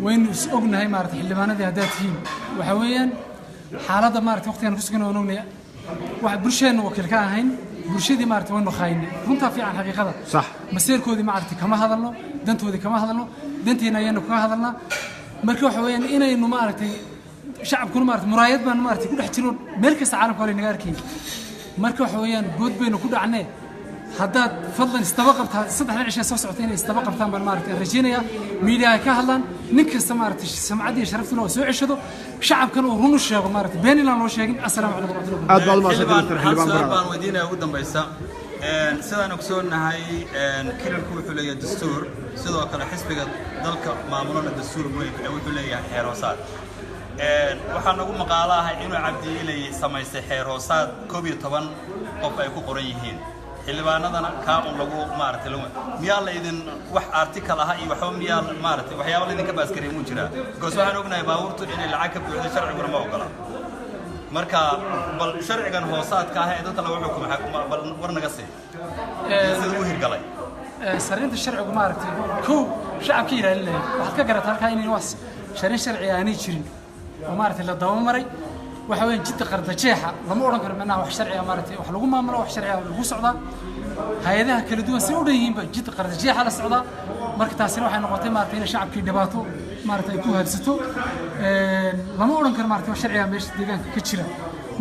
S16: waynu is ognahay maaragtay xildhibaanadii haddaad tihiin, waxa weeyaan xaaladda maaragtay waqtigan ku sugan waan ognahay, wax bulsheenna wakiil ka ahayn. Bulshadii maaragtay waynu khaynay, runtaa fiican, xaqiiqada. Masiirkoodii maaragtay kama hadalno, dantoodii kama hadalno, danteena ayaanu kaga hadalnaa. Marka waxa weeyaan inaynu maaragtay shacabkuna maaragtay muraayad baan maaragtay ku dhex jirno, meel kasta caalamka waa laynaga arkayay. Marka waxa weeyaan good baynu ku dhacnee, haddaad fadlan isdaba qabtaa 3da cisha soo socota, inay isdaba qabtaan baan maaragtay rajaynayaa. Miidiyaha ka hadlaan, nin kasta maaragtay samcaddii iyo sharaftuna oo soo ceshado, shacabkana uu run u sheego, maaragtay been inaan loo sheegin. Assalaamu calaykum waraxmatullahi.
S22: Aad baad umahadsantahay,
S18: Xildhibaan,
S22: Mr.
S18: hal
S22: Xildhibaan
S18: su'aal
S22: Barada.
S18: baan weydiinaya ugu dambaysa. Sidaan ogsoonnahay, kilalku wuxuu leeyahay dastuur, sidoo kale xisbiga dalka maamulana dastuur weyn ee wuxuu leeyahay xeer hoosaad. Waxaa nagu maqaalo ah inuu Cabdi Ilay samaystay xeer hoosaad 11 qof ay ku qoran yihiin, xildhibaanadana kaa un lagu maaragtay lagu miyaa la idin wax article ah iyo waxba miyaa maaragtay waxyaaba laydinka baaskarey muu jiraa? Because waxaan ognahay baabuurtu inay lacag ka buuxdo, sharciguna ma ogola. Marka bal sharcigan hoosaadka ah ee dadka lagu xukumo bal war naga sii sida u hirgalay.
S16: Sarinta sharcigu maaragtay kow shacabka ilaalinaya, waxaad ka garataa halkaa inayn wax sharin sharci aanay jirin oo maaragtay la daba maray. Waxa weeyaan jidda qardajeexa lama odhan karo micnaha wax sharci ah maaragtay wax lagu maamulo, wax sharci ah lagu socdaa. Hay-adaha kala duwan si u dhan yihiinba jidda qardajeexa la socdaa. Marka taasina waxay noqotay maaragtay inay shacabkii dhibaato maaragtay ay ku habsato. Lama odhan karo maaragtay wax sharci ah meesha deegaanka ka jira.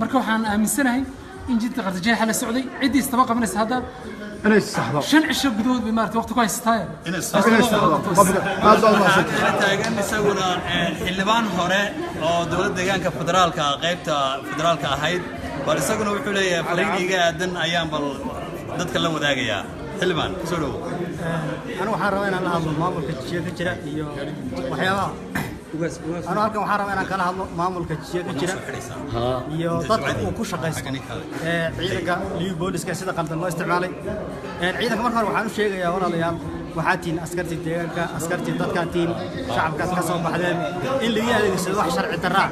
S16: Marka waxaan aaminsanahay in jidda qardajeexa la socday, ciddii istaba qabanaysa hadda
S22: inay saxdo.
S16: 5 cisho gudahood bay maaragtay waqti ku haysataaye.
S18: Inay
S22: saxdo. Aad baad umahadsantahay.
S18: Waxaa taagan isaguna xildhibaan hore oo dowladda deegaanka federaalka ah, qaybta federaalka ahayd. Bal isaguna wuxuu leeyahay fariin iiga aadan ayaan bal dadka la wadaagayaa. Xildhibaan, kusoo dhowow.
S4: Anigu waxaan rabaa inaan la hadlo maamulka Jijia ka jira iyo waxyaabaha. Anigu halkan waxaan rabaa inaan kala hadlo maamulka Jijia ka jira iyo dadka uu ku shaqaysto ee ciidanka liyu booliska sida qaldan loo isticmaalay. Ciidanka marka hore waxaan u sheegayaa, walaalayaal, waxaa tihiin askartii deegaanka, askartii dadkaa tihiin, shacabkaas ka soo baxdeen in laga adeegsado wax sharci darraa.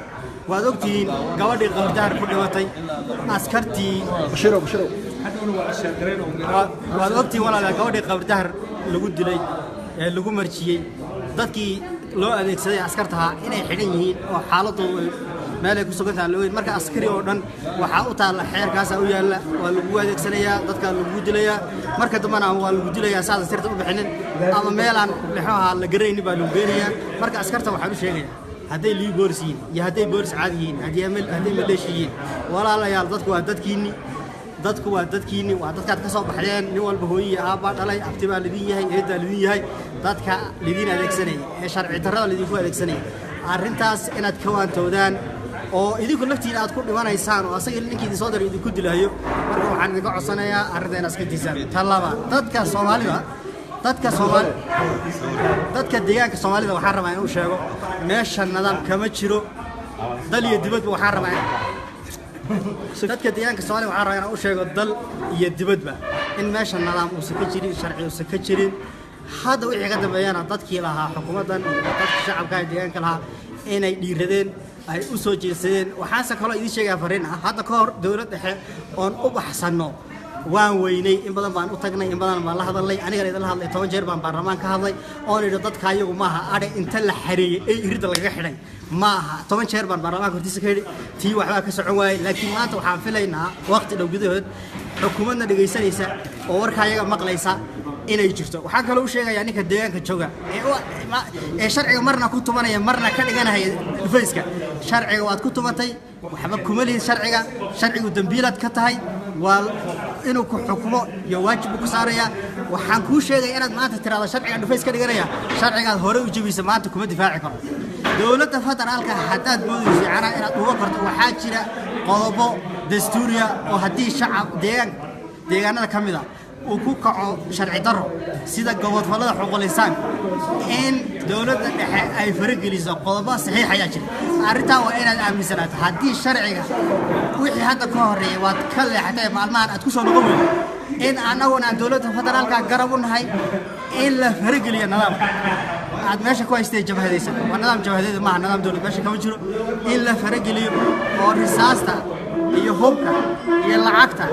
S4: Waad ogtihiin gabadhii Qabdahar ku dhimatay askartii.
S22: Bashirow, Bashirow.
S4: Waad ogtihiin walaalayaal gabadhii Qabdahar lagu dilay ee lagu marjiyey, dadkii loo adeegsaday askartaha inay xidhan yihiin oo xaaladoodu ay meel ay ku sugan tahay loo. Marka askari oo dhan waxaa u taalla xeerkaasaa u yaalla, waa lagu adeegsanayaa, dadkaa lagu dilayaa. Marka dambena ama waa lagu dilayaa saadan sirta u bixinin, ama meelaan muxuu ahaa la garanaynin baa lagu geenayaa. Marka askarta waxaan u sheegayaa, hadday liyu boolis yihiin iyo hadday boolis caadi yihiin, hadday maleeshi yihiin, walaalayaal, dadku waa dadkiinni, dadku waa dadkiinni, waa dadkaad ka soo baxdeen. Nin walba hooyo iyo aabbaa dhalay, abti baa lidin yahay, eeddaa lidin yahay. Dadka lidin adeegsanaya ee sharci darrada lidinku adeegsanaya, arrintaas inaad ka waantoodaan oo idinku laftiina aad ku dhimanaysaan oo asaga ninkii idin soo diray idinku dilayo. Marka waxaan idinka codsanayaa arrinta inaad iska diisaan. Ta labaad, dadka Soomaalida, dadka Soomaali, dadka deegaanka Soomaalida waxaan rabaa inuu sheego meesha nidaam kama jiro, dal iyo dibadba. Waxaan rabaa dadka deegaanka Soomaaliya waxaan rabaa inaan u sheego dal iyo dibadba in meesha nidaam uusan ka jirin, sharci uusan ka jirin. Hadda wixii ka dambeeyana dadkii lahaa xukuumaddan iyo dadka shacabka ee deegaanka lahaa inay dhiiradeen, ay u soo jeedsadeen. Waxaanse kaloo idiin sheegaya fariin ah: hadda ka hor dowlad dhexe oon u baxsanno waan weynay. In badan baan u tagnay, in badan baan la hadalnay. Anigana idinla hadlay, 10 jeer baan baarlamaan ka hadlay oon idhi dadka ayagu maaha adhe inta la xareeyey ee iridda lagaga xidhay ma aha. 10 jeer baan baarlamaanka hortiisa ka idhi, tii waxbaa ka socon waayey. Laakiin maanta waxaan filaynaa waqti dhow gudahood xukuumadna dhegaysanaysa oo warka ayaga maqlaysa inay jirto. Waxaan kaloo u sheegayaa ninka deegaanka jooga ee sharciga marna ku tumanaya, marna ka dhiganaya dhufayska: sharciga waad ku tumatay, waxba kuma lihid sharciga. Sharcigu dembiilaad ka tahay, waa inuu ku xukumo iyo waajib buu ku saaraya. Waxaan kuu sheegaya inaad maanta tiraahdo sharciga dhufays ka dhiganaya, sharcigaad hore u jebisa maanta kuma difaaci karo. Dowladda federaalka haddaad moodayso yacnaa inaad uga korto, waxaa jira qodobo dastuuriya oo haddii shacab deegaan deegaanada ka mid a uu ku kaco sharci darro sida gobodfallada xuquuqul insaanka, in dowladda dhexe ay farageliso, qodobo saxiix ayaa jira. Arrintaa waa inaad aaminsanaato. Haddii sharciga wixii hadda ka horreeyay waad ka leexatay, maalmahan aad ku soo noqon weydo, in annaguna aan dowladda federaalka garab u nahay in la farageliyo nidaamka aad meesha ku haystay jabhadaysan. Waa nidaam jabhadeed, maaha nidaam dowlad, meesha kama jiro. In la farageliyo oo risaasta iyo hubka iyo lacagta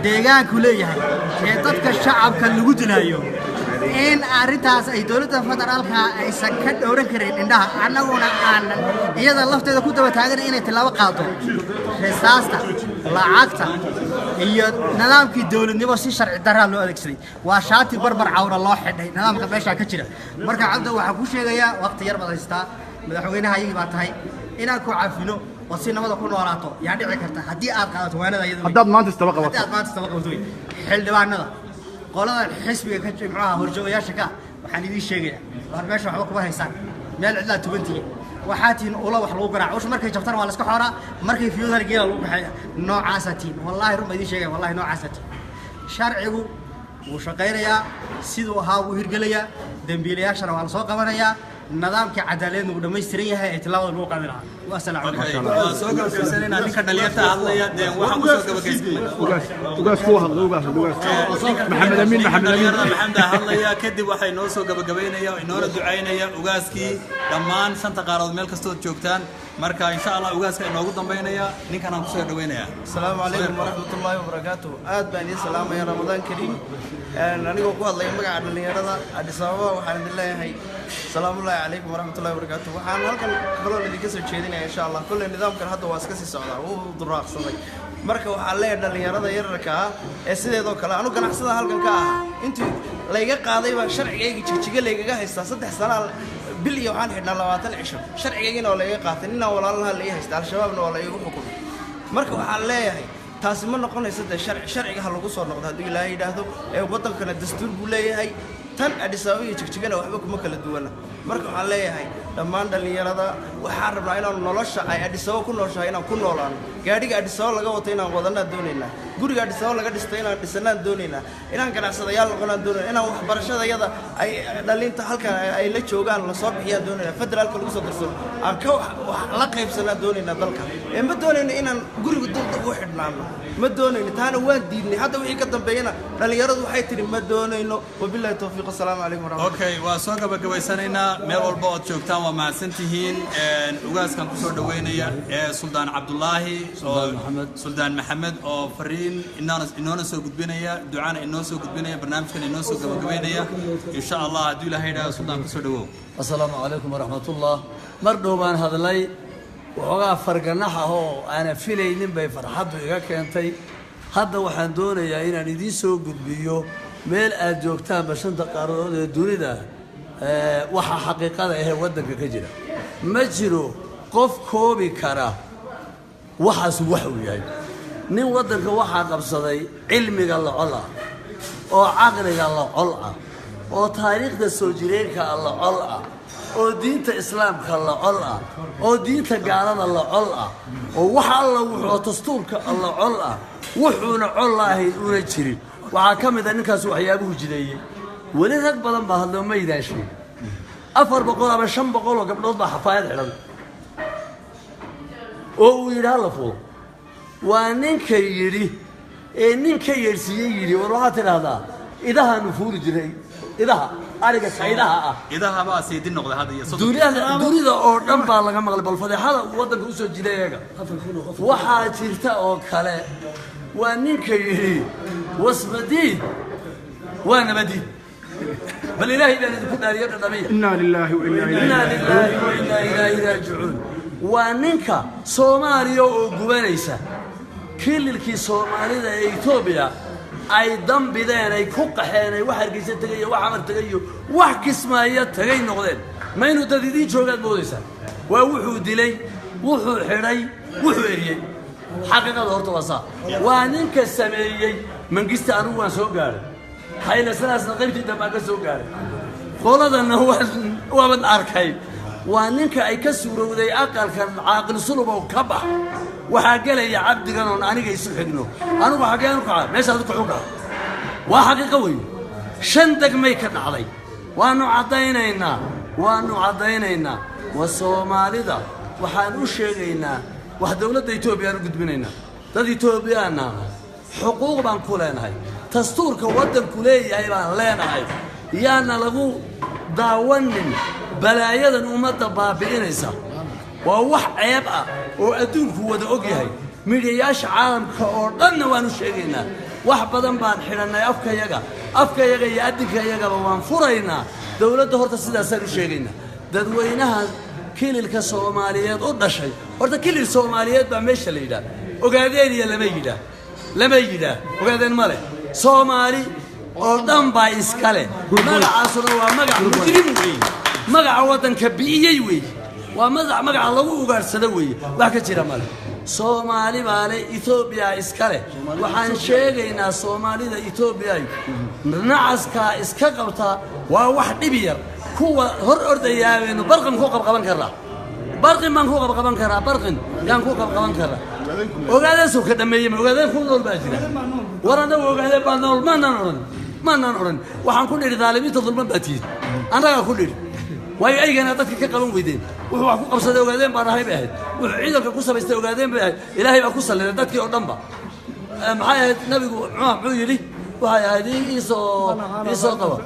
S4: deegaanku leeyahay ee dadka shacabka lagu dilaayo, in arrintaas ay dowladda federaalka aysan ka dhowran karin indhaha, annaguna aanan iyada lafteeda ku daba taagan inay tillaabo qaado. Risaasta, lacagta Iyo nidaamkii dowladnimo si sharci daraa loo adeegsaday. Waa shaati barbar cawra loo xidhay nidaamka meeshaa ka jira. Marka Cabdo, waxaan kuu sheegayaa, waqti yar baad haystaa, madaxweynaha ayagii baa tahay, inaan ku cafino oo si nabada ku noolaato yaa dhici karta haddii aad qaadato waanada iyada.
S22: Haddaad maanta istaba qabato.
S4: Haddii aad maanta istaba qabato wey. Xildhibaanada qoladan xisbiga ka muxuu ahaa horjoogayaasha ka ah, waxaan idiin sheegayaa, war meesha waxba kuma haysaan, meel cidlaa tubantihiin, waxaa tihiin ula wax lagu garaaco. Usha markay jabtana waa la iska xooraa, markay fiyodana geela lagu kaxeeya. Noocaasaa tihiin, wallaahi run baa idiin sheegaya, wallahi noocaasaa tihiin. Sharcigu wuu shaqaynayaa, siduu ahaa wuu hirgelayaa, dembiilayaashana waa la soo qabanayaa, nidaamkii cadaaladeedna wuu dhammaystiran yahay ee tillaabada lagu qaadi lahaa. Wasalaamu calaykum.
S18: Waa soo gabagabaysanayna. Ninka dhalinyarta hadlaya dee waxaan kusoo gabagaysanay
S22: Ugaas kuwa hadla, ugaas, ugaas Maxamed Amiin, Maxamed Amiin.
S18: Dhalinyarada Maxamed aa hadlaya, kadib waxay noo soo gabagabaynaya oo inoona ducaynaya ugaaskii dhammaan shanta qaaradood meel kastood joogtaan. Marka insha Allah ugaaska inoogu dambaynaya, ninkan aan kusoo dhaweynaya.
S2: Asalaamu calaykum waraxmatullaahi wabarakaatuh. Aad baan idiin salaamaya, Ramadaan kariim. Anigoo ku hadlaya magaca dhallinyarada Addis Ababa, waxaan idin leeyahay salaamullaahi calaykum waraxmatullahi wabarakaatuh. Waxaan halkan kaloon idinka soo jeedinaya, insha Allah, kolley nidaamkan hadda waa iska sii socdaa, wuu duraaqsaday. Marka waxaan leeyahay dhallinyarada yararka ah ee sideedoo kale anu ganacsada halkan ka ahaa, intii layga qaaday baa sharcigayga Jigjiga laygaga haystaa 3 sanaa bil iyo waxaan xidhnaa 20 cisho. Sharcigaygina waa layga qaatay, ninaan walaalnaha la ii haysta, Al-Shabaabna waa la iigu xukumay. Marka waxaan leeyahay taasi ma noqonayso dee sharci. Sharciga ha lagu soo noqdo hadduu Ilaahay yidhaahdo, ee waddankana dastuur buu leeyahay. Tan Addis Ababa iyo Jigjigana waxba kuma kala duwana. Marka waxaan leeyahay dhammaan dhallinyarada, waxaan rabnaa inaan nolosha ay Addis Ababa ku nooshahay inaan ku noolaano. Gaadhiga Addis Ababa laga wato inaan wadanaan doonaynaa, guriga Addis Ababa laga dhistay inaan dhisanaan doonaynaa, inaan ganacsadayaal noqonaan doonaynaa, inaan waxbarashadayada ay dhalinta halkan ay la joogaan lasoo bixiyaan doonaynaa, federaalka lagu soo darsado aan ka wax la qaybsanaan doonaynaa dalka. Ee ma doonayno inaan guriga dulda ugu xidhnaano, ma doonayno, taana waan diidnay. Hadda wixii ka dambeeyana dhallinyaradu waxay tidhi ma doonayno. Wabillahi towfiiq, assalaamu calaykum waraxmatullahi.
S18: Okay, waa soo gabagabaysanaynaa. Meel walba ood joogtaan waa mahadsantihiin. Ugaaskan kusoo dhaweynaya ee Suldaan Cabdulaahi oo Suldaan Maxamed oo fariin inoona soo gudbinaya, ducana inoo soo gudbinaya, barnaamijkan inoo soo gabagabaynaya insha Allah hadduu Ilaahay idhaaho. Suldaan, kusoo dhawow.
S11: Asalaamu calaykum waraxmatullah. Mar dhow baan hadlay, waxoogaa farganax ah oo aanan filaynin bay farxaddu iga keentay. Hadda waxaan doonayaa inaan idiin soo gudbiyo meel aad joogtaanba shanta qaaradood ee dunida waxa xaqiiqada ahee waddanka ka jira. Ma jiro qof koobi kara waxaasu wax uu yahay. Nin waddanka waxaa qabsaday cilmiga la col ah, oo caqliga la col ah, oo taariikhda soo jireenka la col ah, oo diinta islaamka la col ah, oo diinta gaalada la col ah, oo wax alla wuxuu dastuurka la col ah, wuxuuna col laahayn una jirin. Waxaa ka mid a ninkaas waxyaabuhu jideeyey. Weli rag badan baa hadloo ma idaan sheegin, 400 ama 500 oo gabdhood baa xafaayad xidhan oo uu yidhi hala fuulo. Waa ninka yidhi ee ninka yeedhsiiyey yidhi, war waxaad tidhaahdaa idahaanu fuuli jiray, idaha ariga kaydaha ah.
S18: Idaha baa seedi noqday hadda iyo 30.
S11: Dunida oo dhan baa laga maqlay. Bal fadeexada uu waddanka usoo jiday eega. Waxaa jirta oo kale, waa ninka yidhi wasmadiid waa nabadiid. Bal Ilaahay baan idinku dhaariyo, dhadhamiya.
S22: Inaa lilaahi wa inaa
S11: Inaa lilaahi wa inaa ilaahi raajicuun. Waa ninka Soomaaliya oo gubanaysa, kililkii Soomaalida ee Etoobiya ay dambideen, ay ku qaxeen, ay wax Hargeysa tegay iyo wax Amar tegay iyo wax Kismaayo tagay noqdeen. Ma inuu dad idiin joogaad moodaysaa? Waa wuxuu dilay, wuxuu xidhay, wuxuu eriyey. Xaqiiqada horta waa saa. Waa ninka sameeyey Mangista. Anigu waan soo gaadhay Xayla Salaasna, qaybtii dambaan ka soo gaadhay, qoladana waaban arkay. Waa ninka ay ka suurowday aqalkan Caaqil Sulub oo ka bax, waxaa gelaya cabdigan oon aniga isu xigno. Anigu xaggeen u kaca? Meeshaad u kacu kaca waa xaqiiqo wey. Shan degmay ka dhacday, waanu caddaynaynaa, waanu caddaynaynaa. Waa Soomaalida waxaan u sheegaynaa, wax dowladda Etoobiya aan u gudbinaynaa. Dad Etoobiyaana xuquuq baan ku leenahay, dastuurka waddanku leeyahay baan leenahay. Yaana lagu daawanin balaayadan ummadda baabi'inaysa. Waa wax ceeb ah oo adduunku wada og yahay. Midhayaasha caalamka oo dhanna waan u sheegaynaa. Wax badan baan xidhannay, afkayaga, afkayaga iyo addinkayagaba waan furaynaa. Dowladda horta sidaasaan u sheegaynaa. Dadweynaha kililka Soomaaliyeed u dhashay, horta kilil Soomaaliyeed baa meesha la yidhaah, Ogaadeeniya lama yidhaah. Lama yidhaah Ogaadeen ma leh, Soomaali oo dhan baa iska leh. Magacaasuna waa magac mujrim weeye, magaca waddanka bi'iyey weeye, waa magaca lagu ugaadhsado weeye. Wax ka jira male. Soomaali baa leh, Etoobiya iska leh. Waxaan sheegaynaa Soomaalida Etoobiya nacaskaa iska qabtaa waa wax dhib yar. Kuwa hor ordayaa baynu barqin ku qabqaban karnaa, barqin baan ku qabqaban karaa, barqin yaan ku qabqaban karaa. Ogaadeen soo ka dhameeyey ma Ogaadeen ku nool baa jira? War annagu Ogaadeen baa nool maanaan odhan, maanaan odhan. Waxaan ku nidhi daalimiinta dulman baa tihiin, annagaa ku nidhi. Waayo aygana dadka ka qaban weydeen. Wuxuu wax ku qabsaday Ogaadeen baan ahay bay ahayd, wuxuu ciidanka ku samaystay Ogaadeen bay ahayd. Ilaahay baa ku salliday dadkii oo dhanba. Maxay ahayd nabigu muxuu yidhi? Waxay ahayd iisoo qaba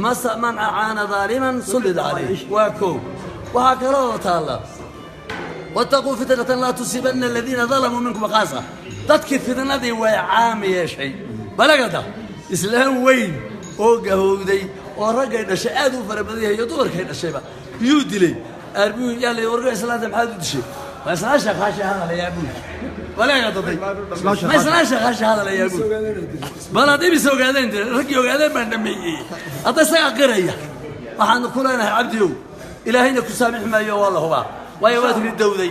S11: masa man acaana daaliman sullida calayh. Waa koow. Waxaa kaloo taalla wattaquu fitnatan laa tusiibanna aladiina dalamuu minkum khaasa. Dadkii fitnadii way caam yeeshay. Balagada islaam weyn oo gahowday oo raggay dhashay aad u fara badan yahay iyo dumarkay dhashayba yuu dilay arbuu yaa la warga islaanta maxaad u dishay? Waa islaan shaqaashi hadalayaa buu. Walaga daday ma islaan shaqaashi hadalayaa buu. Bal hadday bis ogaadeen raggii Ogaadeen baan dhameeyey, hadda isagaa qiraya. Waxaanu ku leenahay Cabdiyow, Ilaahayna ku saamix maayo, waa la hubaa, waayo waad ridowday.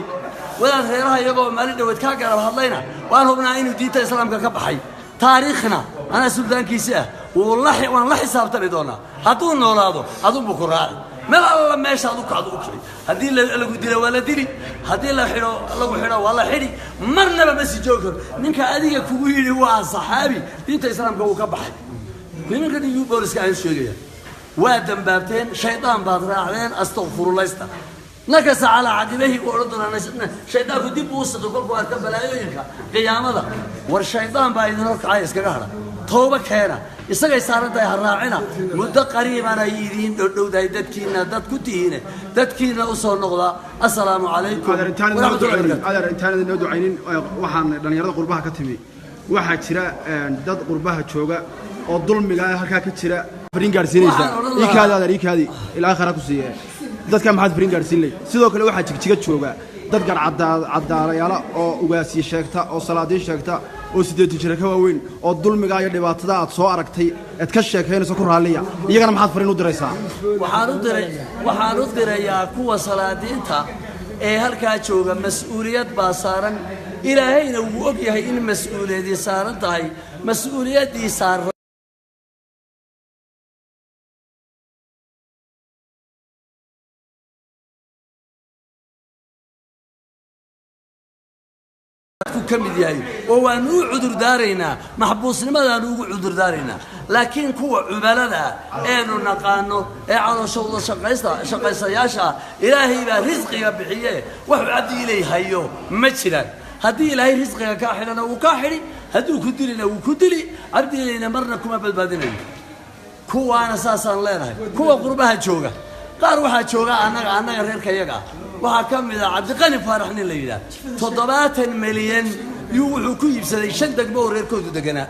S11: Wadaad reeraha iyagoo maalin dhaweed kaa garab hadlayna waan hubnaa inuu diinta islaamka ka baxay. Taariikhna anaa suldaankiisi ah, wuu la waan la xisaabtami doonaa. Hadduu noolaado adunbuu ku raaci meel alla meeshaad u kacdo u kici. Haddii lagu dilo waa la dili, haddii la xidho lagu xidho waa la xidhi. Marnaba ma sii joogi karo ninka adiga kugu yidhi waa saxaabi, diinta islaamka wuu ka baxay. Nimanka dhigu booliska aan sheegaya waa dambaabteen, shaydaan baad raacdeen. Astakfirulaysta nakasa calaa caqibahi uu odhan doonaa shaydaanku dib uu siqi kolkuu arka balaayooyinka qiyaamada. War shaydaan baa idin horkacaya, iskaga hadha, tooba keena, isagay saaran tahay ha raacina. Muddo qariibana idiin dhodhowdahay dadkiina dad ku tihiine, dadkiina u soo noqda. Assalaamu calaykum waraxmatullahi wabarakaatu.
S22: Adeer, intaan inoo ducaynin, waxaan dhallinyarada qurbaha ka timi, waxaa jira dad qurbaha jooga oo dulmiga halkaa ka jira fariin gaadhsiinaysa.
S11: Waxaan odhan lahaa-
S22: Iikaadi adeer, iikaadi, ilaa akhira ku siiye. Dadka maxaad fariin gaadhsiin lay? Sidoo kale waxaa Jigjiga jooga dad gar caddaalayaala oo ugaasiye sheegta oo salaadiin sheegta oo 80 jira ka waaweyn oo dulmiga iyo dhibaatada aad soo aragtay eed ka sheekaynayso ku raalliya. Iyagana maxaad fariin u diraysaa?
S11: Waxaan u dirayaa kuwa salaadiinta ee halkaa jooga, mas-uuliyad baa saaran. Ilaahayna wuu og yahay in mas-uuliyadii saaran tahay, mas-uuliyaddii saaran ku ka mid yahay oo waanu u cudurdaaraynaa, maxbuusnimadaanu ugu cudurdaaraynaa. Laakiin kuwa cubalada ah eenu naqaano ee calooshooda shaqaysta shaqaysayaasha ah, Ilaahay baa risqiga bixiye, waxuu Cabdi Ilay hayo ma jiraan. Haddii Ilaahay risqiga kaa xidhana wuu kaa xidhi, hadduu ku dilina wuu ku dili. Cabdi Ilayna marna kuma badbaadinayo kuwaana. Saasaan leenahay kuwa qurbaha jooga. Qaar waxaa jooga annaga reerka yaga ah, waxaa ka mid ah Cabdiqani Faarax nin la yidhaah, 70 milyan yuu wuxuu ku iibsaday shan degmo oo reerkoodu deganaa.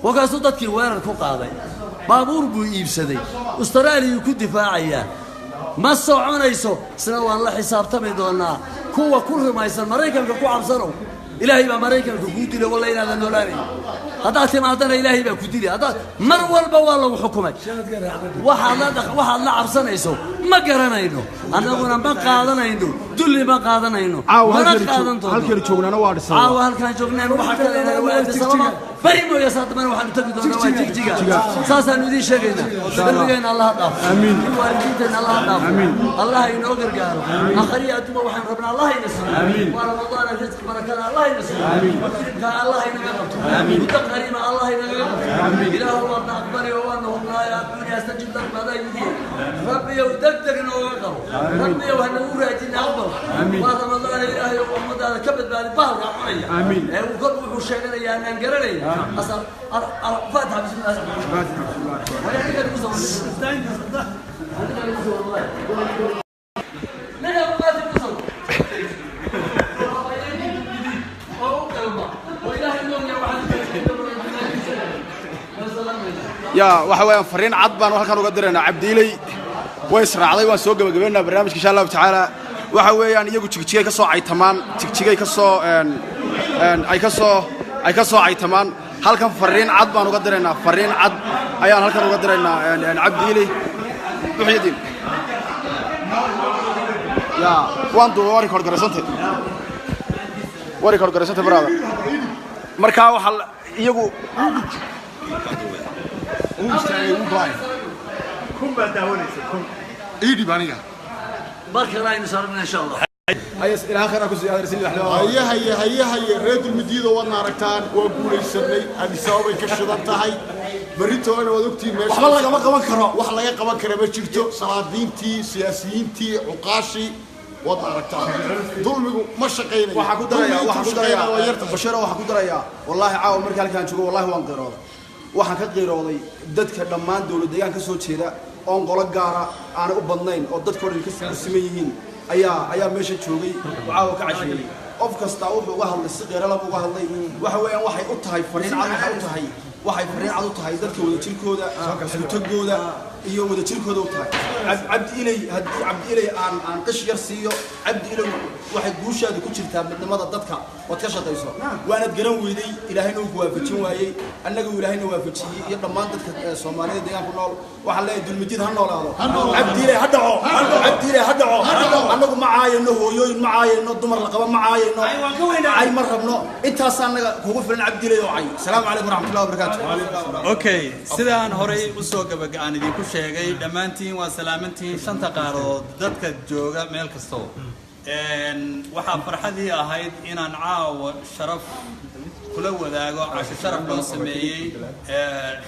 S11: Wakaasuu dadkii weerar ku qaaday, baabuur buu iibsaday, Austraaliyuu ku difaacayaa. Ma soconayso, isna waan la xisaabtami doonaa. Kuwa ku rumaysan Maraykanka ku cabsanow, Ilaahay baa Maraykanka kuu dilo, walla inaadan noolaanayn. Haddaad timaadana Ilaahay baa ku dili. Haddaad mar walba waa lagu xukumay. Waxaad la cabsanayso ma garanayno, annaguna ma qaadanayno dulli, ma qaadanayno.
S22: Caawa
S11: mana
S22: halkeenu
S11: qaadan doono.
S22: Halkeenu joognaana waa Addis Ababa.
S11: Caawa halkaan joognaan waxaa ka leenahay waa Addis Ababa, bari mooya saadamana waxaanu tagi doonaa waa Jigjiga. Saasaanu idiin sheegaynaa. Dembigeena Allaha dhaafo, waalidiinteena Allaha dhaafo, Allah inoo gargaaro. Akhriya adduuma waxaan rabnaa Allah ina siiyo. Waa Ramadaana, risqi barakada Allah ina siiyo, mujrimka Allah inaga qabto, muddo qariiba Allah inagaga qabto. Ilaahu waadna aqbali oo waadna hubnaayo. Adduunya astajib lakum adaa yidhi. Rabbiyow degdeg nooga qabo, Rabbiyow hanagu raajina aqbal. Waa Ramadaana, Ilaahay oo ummadaada ka badbaadi bahalka cunaya ee uu kor wuxuu sheeganayaa anaan garanayn. Asal faatixa, bismillah. Wala ninka lagu soo ninka lagu soo ninka faatixa ku soo oo u qalma oo Ilaahay nool yahay. Waxaan
S22: Yaa waxa weeyaan fariin cad baan halkan uga diraynaa Cabdiiley. Way israacday, waan soo gabagabeynaa barnaamijka insha Allahu tacaala. Waxa weeyaan iyagu Jigjigay ka soo caytamaan, Jigjigay ka soo een een ay ka soo Ay ka soo caytamaan halkan. Fariin cad baan uga diraynaa, fariin cad ayaan halkan uga diraynaa Cabdi Iley Muxyidiin. Ya waan duubay, waa record garaysantay, waa record garaysantay, brother. Markaa waxaa iyagu
S21: Uu istaagay, wuu go'ay.
S9: Kun baa daawanaysa, kun.
S21: Ii dhib aniga.
S11: Mar kale aynu saarna insha Allah.
S21: Haye haye haye haye, reer Dulmidiido, waadna aragtaan, waa guulaysanay. Addis Ababay ka shidan tahay berritoona, waad ogtihiin meesha.
S22: Waxba lagama qaban karo.
S21: Wax laga qaban kara ma jirto. Salaadiintii, siyaasiyiintii, cuqaashii, waadna aragtaan, dulmigu ma shaqaynayo.
S22: Waxaa ku darayaa, waxaan ku darayaa,
S21: waa yarta.
S22: Bashiro, waxaan ku darayaa, wallaahi caawa markii halkaan joogo, wallaahi waan qiirooday. Waxaan ka qiirooday dadka dhammaan dowlad deegaan ka soo jeeda oon qolo gaara aanay u badnayn oo dadkoo dhan ka siman yihiin ayaa meesha joogay oo caawa ka casheeyey. Qof kastaa wuxuu uga hadlay si qiiralaba uga hadlay. Waxa weeyaan waxay u tahay fariin cad, waxay u tahay, waxay fariin cad u tahay dadka wadajirkooda, isku tagooda iyo wadajirkooda u tahay. Cabdi Iley, haddii Cabdi Iley aan qish yar siiyo, Cabdi Iley, waxay guushaadu ku jirtaa midnimada dadka ood ka shaqayso. Waanad garan weyday, Ilaahayna uu ku waafajin waayey, annaga uu Ilaahayna waafajiyey iyo dhammaan dadka Soomaalida deegaanku nool. Waxaan leeyahay Dulmijid ha noolaado, Cabdi Iley ha dhaco, Cabdi Iley ha dhaco. Annagu ma caayano hooyooyin, ma caayano dumar la qaba, ma caayano cay, ma rabno. Intaasaa annaga kugu filan, Cabdi Iley oo cay. Asalaamu calaykum waraxmatullahi wabarakaatu.
S18: Okay, sidaan horay usoo gabaga aan idinku sheegay, dhammaantiin waa salaamantihiin shanta qaaradood dadka jooga meel kastoo. Waxaa farxadii ahayd inaan caawa sharaf kula wadaago casho sharaf loo sameeyey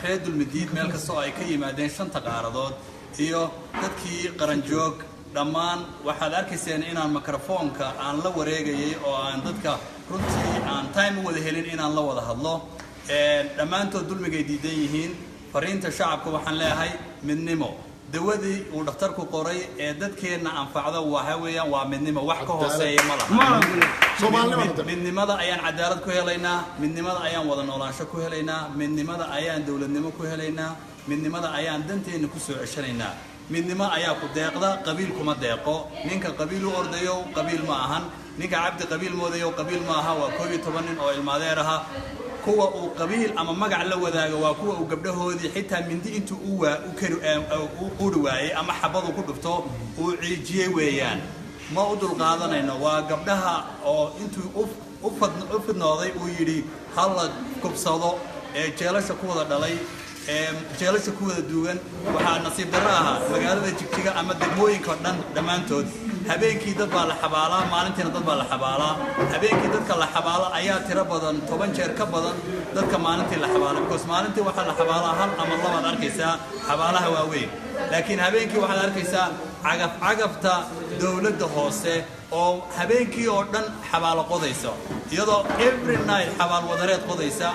S18: reer Dulmidiid meel kastoo ay ka yimaadeen shanta qaaradood iyo dadkii qaranjoog dhammaan. Waxaad arkayseen inaan mikrofoonka aan la wareegayay oo aan dadka runtii aan time u wada helin inaan la wada hadlo. Dhammaantood dulmigay diidan yihiin. Fariinta shacabka waxaan leeyahay midnimo. Dawadii uu dhakhtarku qoray ee dadkeenna anfacda waxa weeyaan waa midnimo, wax ka hooseeya ma laha. Midnimada ayaan cadaalad ku helaynaa, midnimada ayaan wada noolaansho ku helaynaa, midnimada ayaan dowladnimo ku helaynaa, midnimada ayaan danteenna ku soo ceshanaynaa. Midnimo ayaa ku deeqda, qabiil kuma deeqo. Ninka qabiil u ordayow qabiil ma ahan. Ninka Cabdi qabiil moodayow qabiil ma aha. Waa 11 nin oo ilmaadeer aha. Kuwa uu qabiil ama magac la wadaago waa kuwa uu gabdhahoodii xitaa mindi intuu u waa u kari u quri waayey ama xabadu ku dhufto uu ciijiyey weeyaan. Ma u dulqaadanayno. Waa gabdhaha oo intuu u fidnooday uu yidhi ha la kubsado ee jeelasha ku wada dhalay ee jeelasha ku wada duugan. Waxaa nasiib darro ahaa magaalada Jigjiga ama degmooyinka dhan dhammaantood habeenkii dad baa la xabaalaa, maalintiina dad baa la xabaalaa. Habeenkii dadka la xabaala ayaa tiro badan, 10 jeer ka badan dadka maalintii la xabaala, because maalintii waxaa la xabaalaa hal ama labaad arkaysaa xabaalaha waaweyn, laakiin habeenkii waxaad arkaysaa cagaf cagafta dowladda hoose oo habeenkii oo dhan xabaalo qodaysa, iyadoo every night xabaal wadareed qodaysa.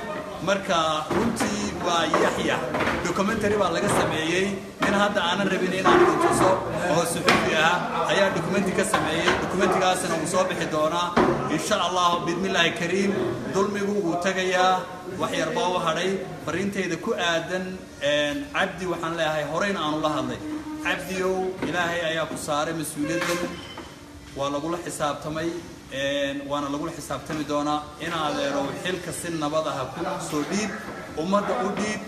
S18: Marka runtii waa yaxyax. Documentary baa laga sameeyey. Nin hadda aanan rabin inaan idin tuso oo suxufi ah ayaa documenti ka sameeyey. Documentigaasina wuu soo bixi doonaa insha Allah biidnillaahi kariim. Dulmigu wuu tagayaa, wax yar baa u hadhay. Fariintayda ku aadan Cabdi waxaan leeyahay, horeyna aanu la hadlay, Cabdiyow, Ilaahay ayaa ku saaray mas-uuliyaddan, waa lagula xisaabtamay, waana lagula xisaabtami doonaa. In adeerow xilka si nabad ah ku soo dhiib, ummadda u dhiib,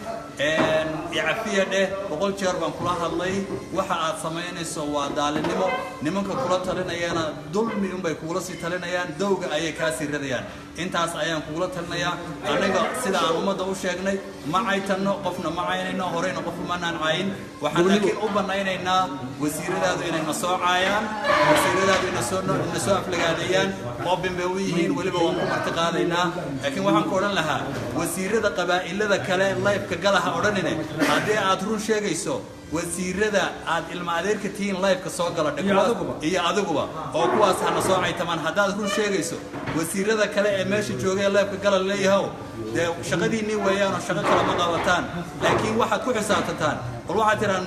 S18: icafiya dheh. 100 jeer baan kula hadlay. Waxa aad samaynayso waa daalinimo. Nimanka kula talinayana dulmi unbay kugula sii talinayaan, dowga ayay kaa sii radayaan. Intaas ayaan kugula talinayaa. Annaga sida aan ummadda u sheegnay, ma caytanno, qofna ma caynayno, horeyna qof umanaan caayin. Waxaan laakiin u banaynaynaa wasiiradaadu inay na soo caayaan, wasiiradaadu ina soo aflagaadeeyaan, open bay u yihiin, weliba waan ku marti qaadaynaa. Laakiin waxaan ku odhan lahaa wasiirada qabaa'ilada kale live-ka galaha odhanine, haddii aad run sheegayso, wasiirada aad ilma adeerka tihiin live-ka soo gala dhe iyo adiguba, oo kuwaas hana soo caytamaan haddaad run sheegayso. Wasiirada kale ee meesha jooga ee live-ka gala leeyahow, dee shaqadiinnii weeyaan oo shaqo kale ma qabataan, laakiin waxaad ku xisaabtantaan, bal waxaad tidhaan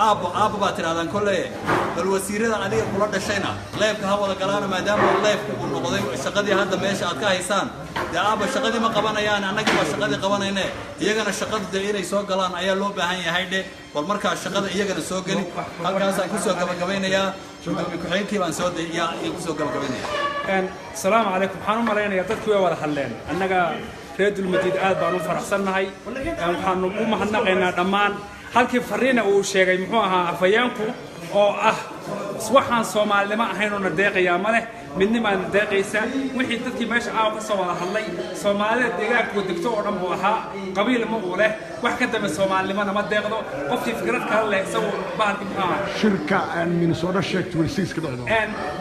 S18: aabbo, aabbo baad tidhahdaan kolleye, bal wasiirada adiga kula dhashayna live-ka ha wada galaano, maadaama live-ku uu noqday shaqadii hadda meesha aad ka haysaan. Dee aabba, shaqadii ma qabanayaan, annagii baa shaqadii qabanayne, iyagana shaqadu dee inay soo galaan ayaa loo baahan yahay dhe. Bal markaa shaqada iyagana soo geli. Halkaasaan kusoo gabagabaynayaa. Gudoomiye ku-xigeenkii baan soo yaa kusoo gabagabaynaya.
S8: Asalaamu calaykum. Waxaan u malaynayaa dadkii way wada hadleen. Annaga reer Dulmadiid aad baan u faraxsannahay. Waxaanu u mahadnaqaynaa dhammaan halkii fariina uu sheegay, muxuu ahaa, afhayeenku, oo ah waxaan Soomaalinimo ahaynoo deeqayaa ma leh, midnimaana deeqaysa. Wixii dadkii meesha caawa ka soo wada hadlay, Soomaalida deegaanku degto oo dhan buu ahaa, qabiil ma uu leh. Wax ka dambe Soomaalinimona ma deeqdo. Qofkii fikrad kale leh isagu bahalkii, muxuu ahaa,
S12: Shirka aan Minnesota sheegtay 26 ka dhacdo.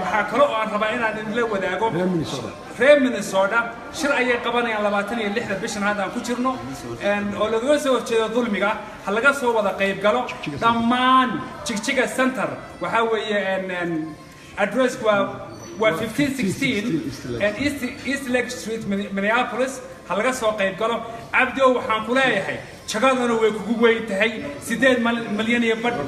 S8: Waxaa kale oo aan rabaa inaan idinla wadaago
S12: reer Minnesota.
S8: Reer Minnesota shir ayay qabanayaan 26-da bishan hadda aan ku jirno, oo lagaga soo horjeedo dulmiga. Ha laga soo wada qayb galo dhammaan. Jigjiga Center waxaa weeye address waa 1516 and East Lake Street, Minneapolis. Ha laga soo qayb galo. Cabdiow, waxaan ku leeyahay jagaduna way kugu weyn tahay. 8 malyan iyo badh,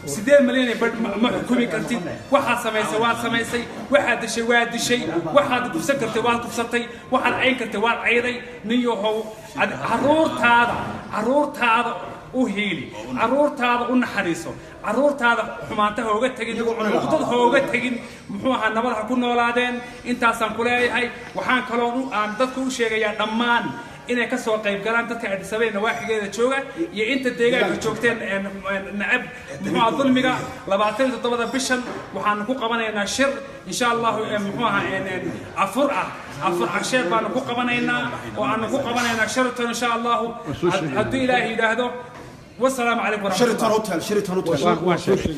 S8: 8.5 milyan ma xukumi kartid. Waxaad samaysay waad samaysay, waxaad dishay waad dishay, waxaad kufsan kartay waad kufsatay, waxaad cayn kartay waad cayday. Nin yahow, caruurtaada, caruurtaada u hiili, caruurtaada u naxariiso, caruurtaada xumaanta ha oga tegin, cuqdad ha oga tegin, muxuu ahaa, nabad ha ku noolaadeen. Intaasaan ku leeyahay. Waxaan kaloo aan dadka u sheegayaa dhammaan inay ka soo qayb galaan, dadka Addis Ababa nawaaxigeeda jooga iyo inta deegaanka joogteen nacab, muxuu ahaa, dulmiga. 27-da bishan waxaanu ku qabanaynaa shir, insha Allahu, muxuu ahaa, afur ah, afur casheer baanu ku qabanaynaa oo aanu ku qabanaynaa Sheraton, insha Allahu, hadduu Ilaahay yidhaahdo. Wasalaamu calaykum waraxmatullahi.
S22: Sheraton Hotel, Sheraton Hotel.
S8: Waa sheegay.